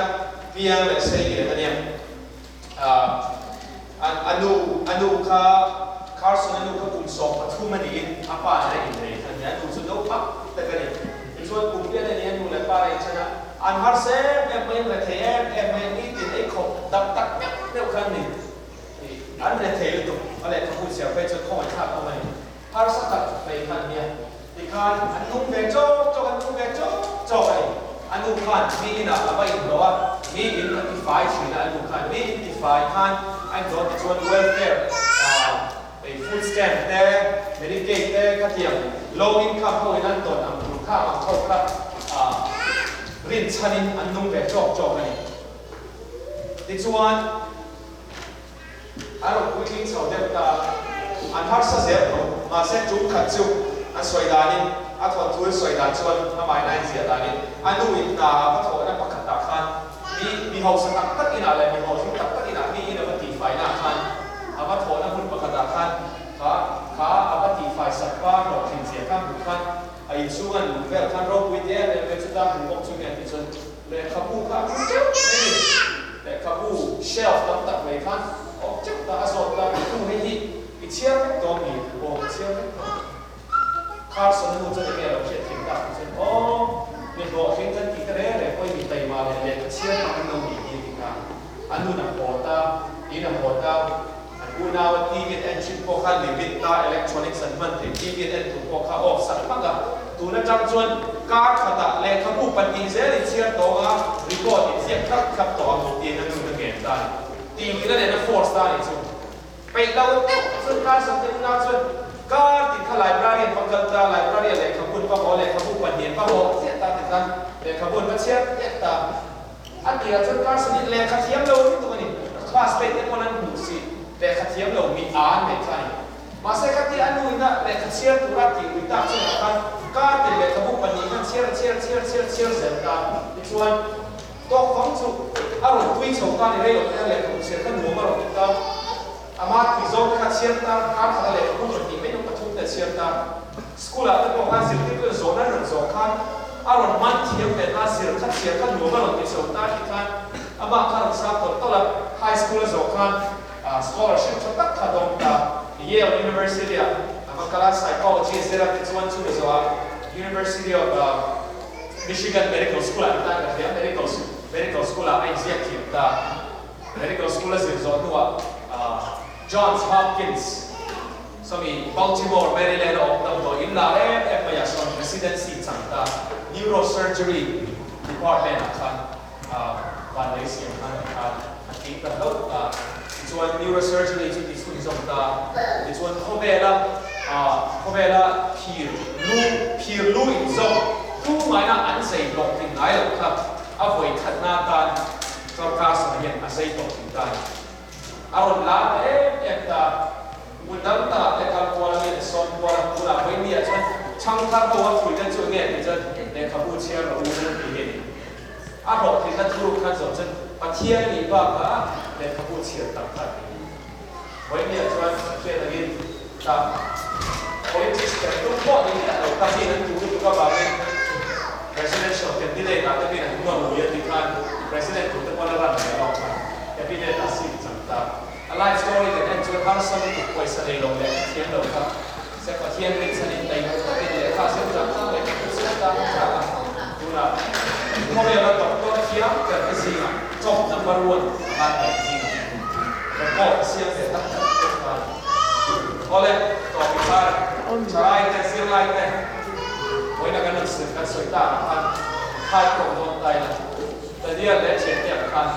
piang leh sei lian a nia. A nu, a nu kha, Carson-a nu kha kum 13 a niin a pa nen a innei kha a nia. A nu chu naupang tak a ni. Tichuan kum riat a nih a nu leh pa a inthen a, an harsa em em mai, an rethei em em mai, nitin ei khawp dap tak meuh meuh kha an ni. An rethei lutuk a lehkhabu chhiar phei chuan khawngaihthlak awm a ni. Harsa tak mai khan nia tikhan an nung ve chawk chawk, an nung ve chawk chawk a ni. A nu khan mi inah a va inhlawh a, mi in a tifai thin a, a nu khan mi in tifai khan a inhlawh tichuan welfare ei food stamp te, Medicaid te khatiang low income ho in an tawn ang tur kha ang ho kha rinchhanin an nung ve chawk chawk a ni. Tichuan. A rawn puitling chho deuh ta a, an harsa zel tho. Mahse, tum khat chu an sawi danin, a thawnthu an sawi dan chuan amah in a inziah danin, a nu in hna a va thawhna pakhatah khan mi mi hausa tak tak inah leh mi hlawhtling tak tak inah mi in a va tihfaina ah khan a va thawhna hmun pakhatah khan kha kha a va tihfai sak pa hlawhtlin zia kha hmuh khan a inchhung an luh vel khan ropui te em em mai chuta hmu bawk chu nge tih chuan Lehkhabu kha a hmu teuh mai a ni. Lehkhabu shelf tam tak mai khan a awm teuh ta, a zawt ta, Tu hei hi i chhiar vek tawh mi? Aw, ka chhiar vek tawh. Carson a nu chuan enge a lo hriat thiam tak tih chuan, Aw, mi hlawhtling kan tih te reng reng pawhin mi taima leh lehkha chhiar tak an lo nih hi a ti ta. A nun a haw ta, in a haw ta, an unau a TV an en thin pawh kha limit ta, electronics an hman theih TV an en tur pawh kha off sak hmak a, tun atang chuan kar khatah lehkhabu pahnih zel in chhiar tawng a, record in ziak thlap thlap tawh ang tiin a nun a ngen ta a ni. Tih luihna nen a force ta a nih chu. Peih lo deuh chuan kar sawmte unau chuan kar tih kha library an va kal ta, library ah lehkhabu an va haw, lehkhabu pahnih an va haw chiah ta tikhan lehkhabu an va chhiar chiah ta. A tirah chuan Carson hi lehkha thiam lo lutuk a ni. Class mate te pawn an hmuh si, lehkha thiam lo mi a an neih kha a ni. Mahse khatia a nu ina lehkha chhiar tura tih ui tak chungah khan kar tin lehkhabu pahnih khan chhiar a chhiar chhiar chhiar chhiar zel ta. Tichuan tawk fang chu a rawn tui chho ta ni rei lo te a lehkhabu chhiar kha nuam a rawn ti ta. Ama tui zawng te kha chhiar ta, kar khat a lehkhabu pahnih mai nung pathum te a chhiar ta. School ah te pawh khan zirtirtu in zawhna an rawn zawh khan a rawn man thiam ve ta, zir kha chhiar kha nuam a rawn ti chho ta tih khan amah kha a rawn sang tawlh tawlh a, high school a zawh khan scholarship tha tak kha a dawng ta. Yale University ah a va kal a, psychology a zir a, tichuan chumi zawhah University of Michigan Medical School ah ti tan ka hria, medical medical school ah a inziak thiam ta. Medical school a zir zawh hnuah Johns Hopkins, Sawmi Baltimore, Maryland a awm damdawi in lar em em mai ah sawn residency chang ta Neurosurgery department ah khan van lei siam khan ti khan a tling ta hlauh ta. Tichuan Neurosurgery chu ti chhunzawm ta. Tichuan khawvela khawvela phir lu phir lu inzawm tu ngaina an zei hlawhtling ngai loh kha a vawi khatna atan. Sorkar sana hian a zei tawh thin ta a ni. A rawn lar ta em em ta. Hmun dang dangah te kal kual a mi an sawn kual a, tunah vawiin ah chuan chhangthar ho a fuihna chu enge tih chuan lehkhabu chhiar rawh u tih hi a ni. A hlawhtlinna thuruk khan zawh chuan Pathian a nih bakah lehkhabu chhiar tam kha a ni. Vawiin ah chuan hriat angin tah politics kan tum pawh ni miah lo kha mi an duh lutuk avangin Presidential candidate ah te pawhin an hnual ui a tih khan President tur te pawh la ran ve lawk kha cabinet ah seat chang ta. A life story kan en chuan harsa lutuk pawisa nei lo leh thiam lo kha se Pathian rinchhan in taima takin lehkha zir chang chang leh ka siam chang chang a, tunah khawvela doctor thiam ber te zingah top number one a ngai mai zingah record a siam ve tak tak tawh kha a ni. Awle, tawpi thar, thalai te, zirlai te, vawiina kan rawn sir kan sawi tak ah khan khai khawm dawn ta ila. Daniel leh thiante ang khan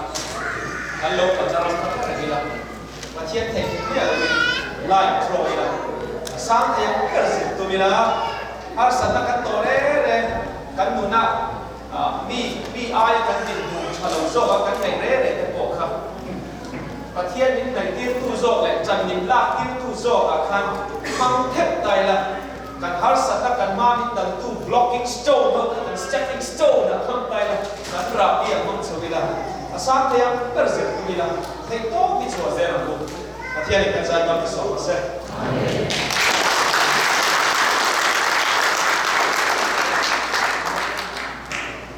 kan lo kalna ram kha reng ila, Pathian theih miah loin line throw ila, a sang thei ang ber zir tum ila, harsatna kan tawh reng reng, kan nuna mi mi aia kan dinhmun tha lo zawka kan ngaih reng reng te pawh kha Pathian min ngaihtirtu zawk leh ṭan min laktirtu zawkah khan hmang theuh ta ila. Kan harsatna kan hma min dantu blocking stone ho kha kan stepping stone ah hmang ta ila, kan rahbi ah hmang chho ila, a sang thei ang ber zir tum ila, theih tawp hi chhuah zel ang u. Pathianin kan zai bang hi sawm rawh se. Amen.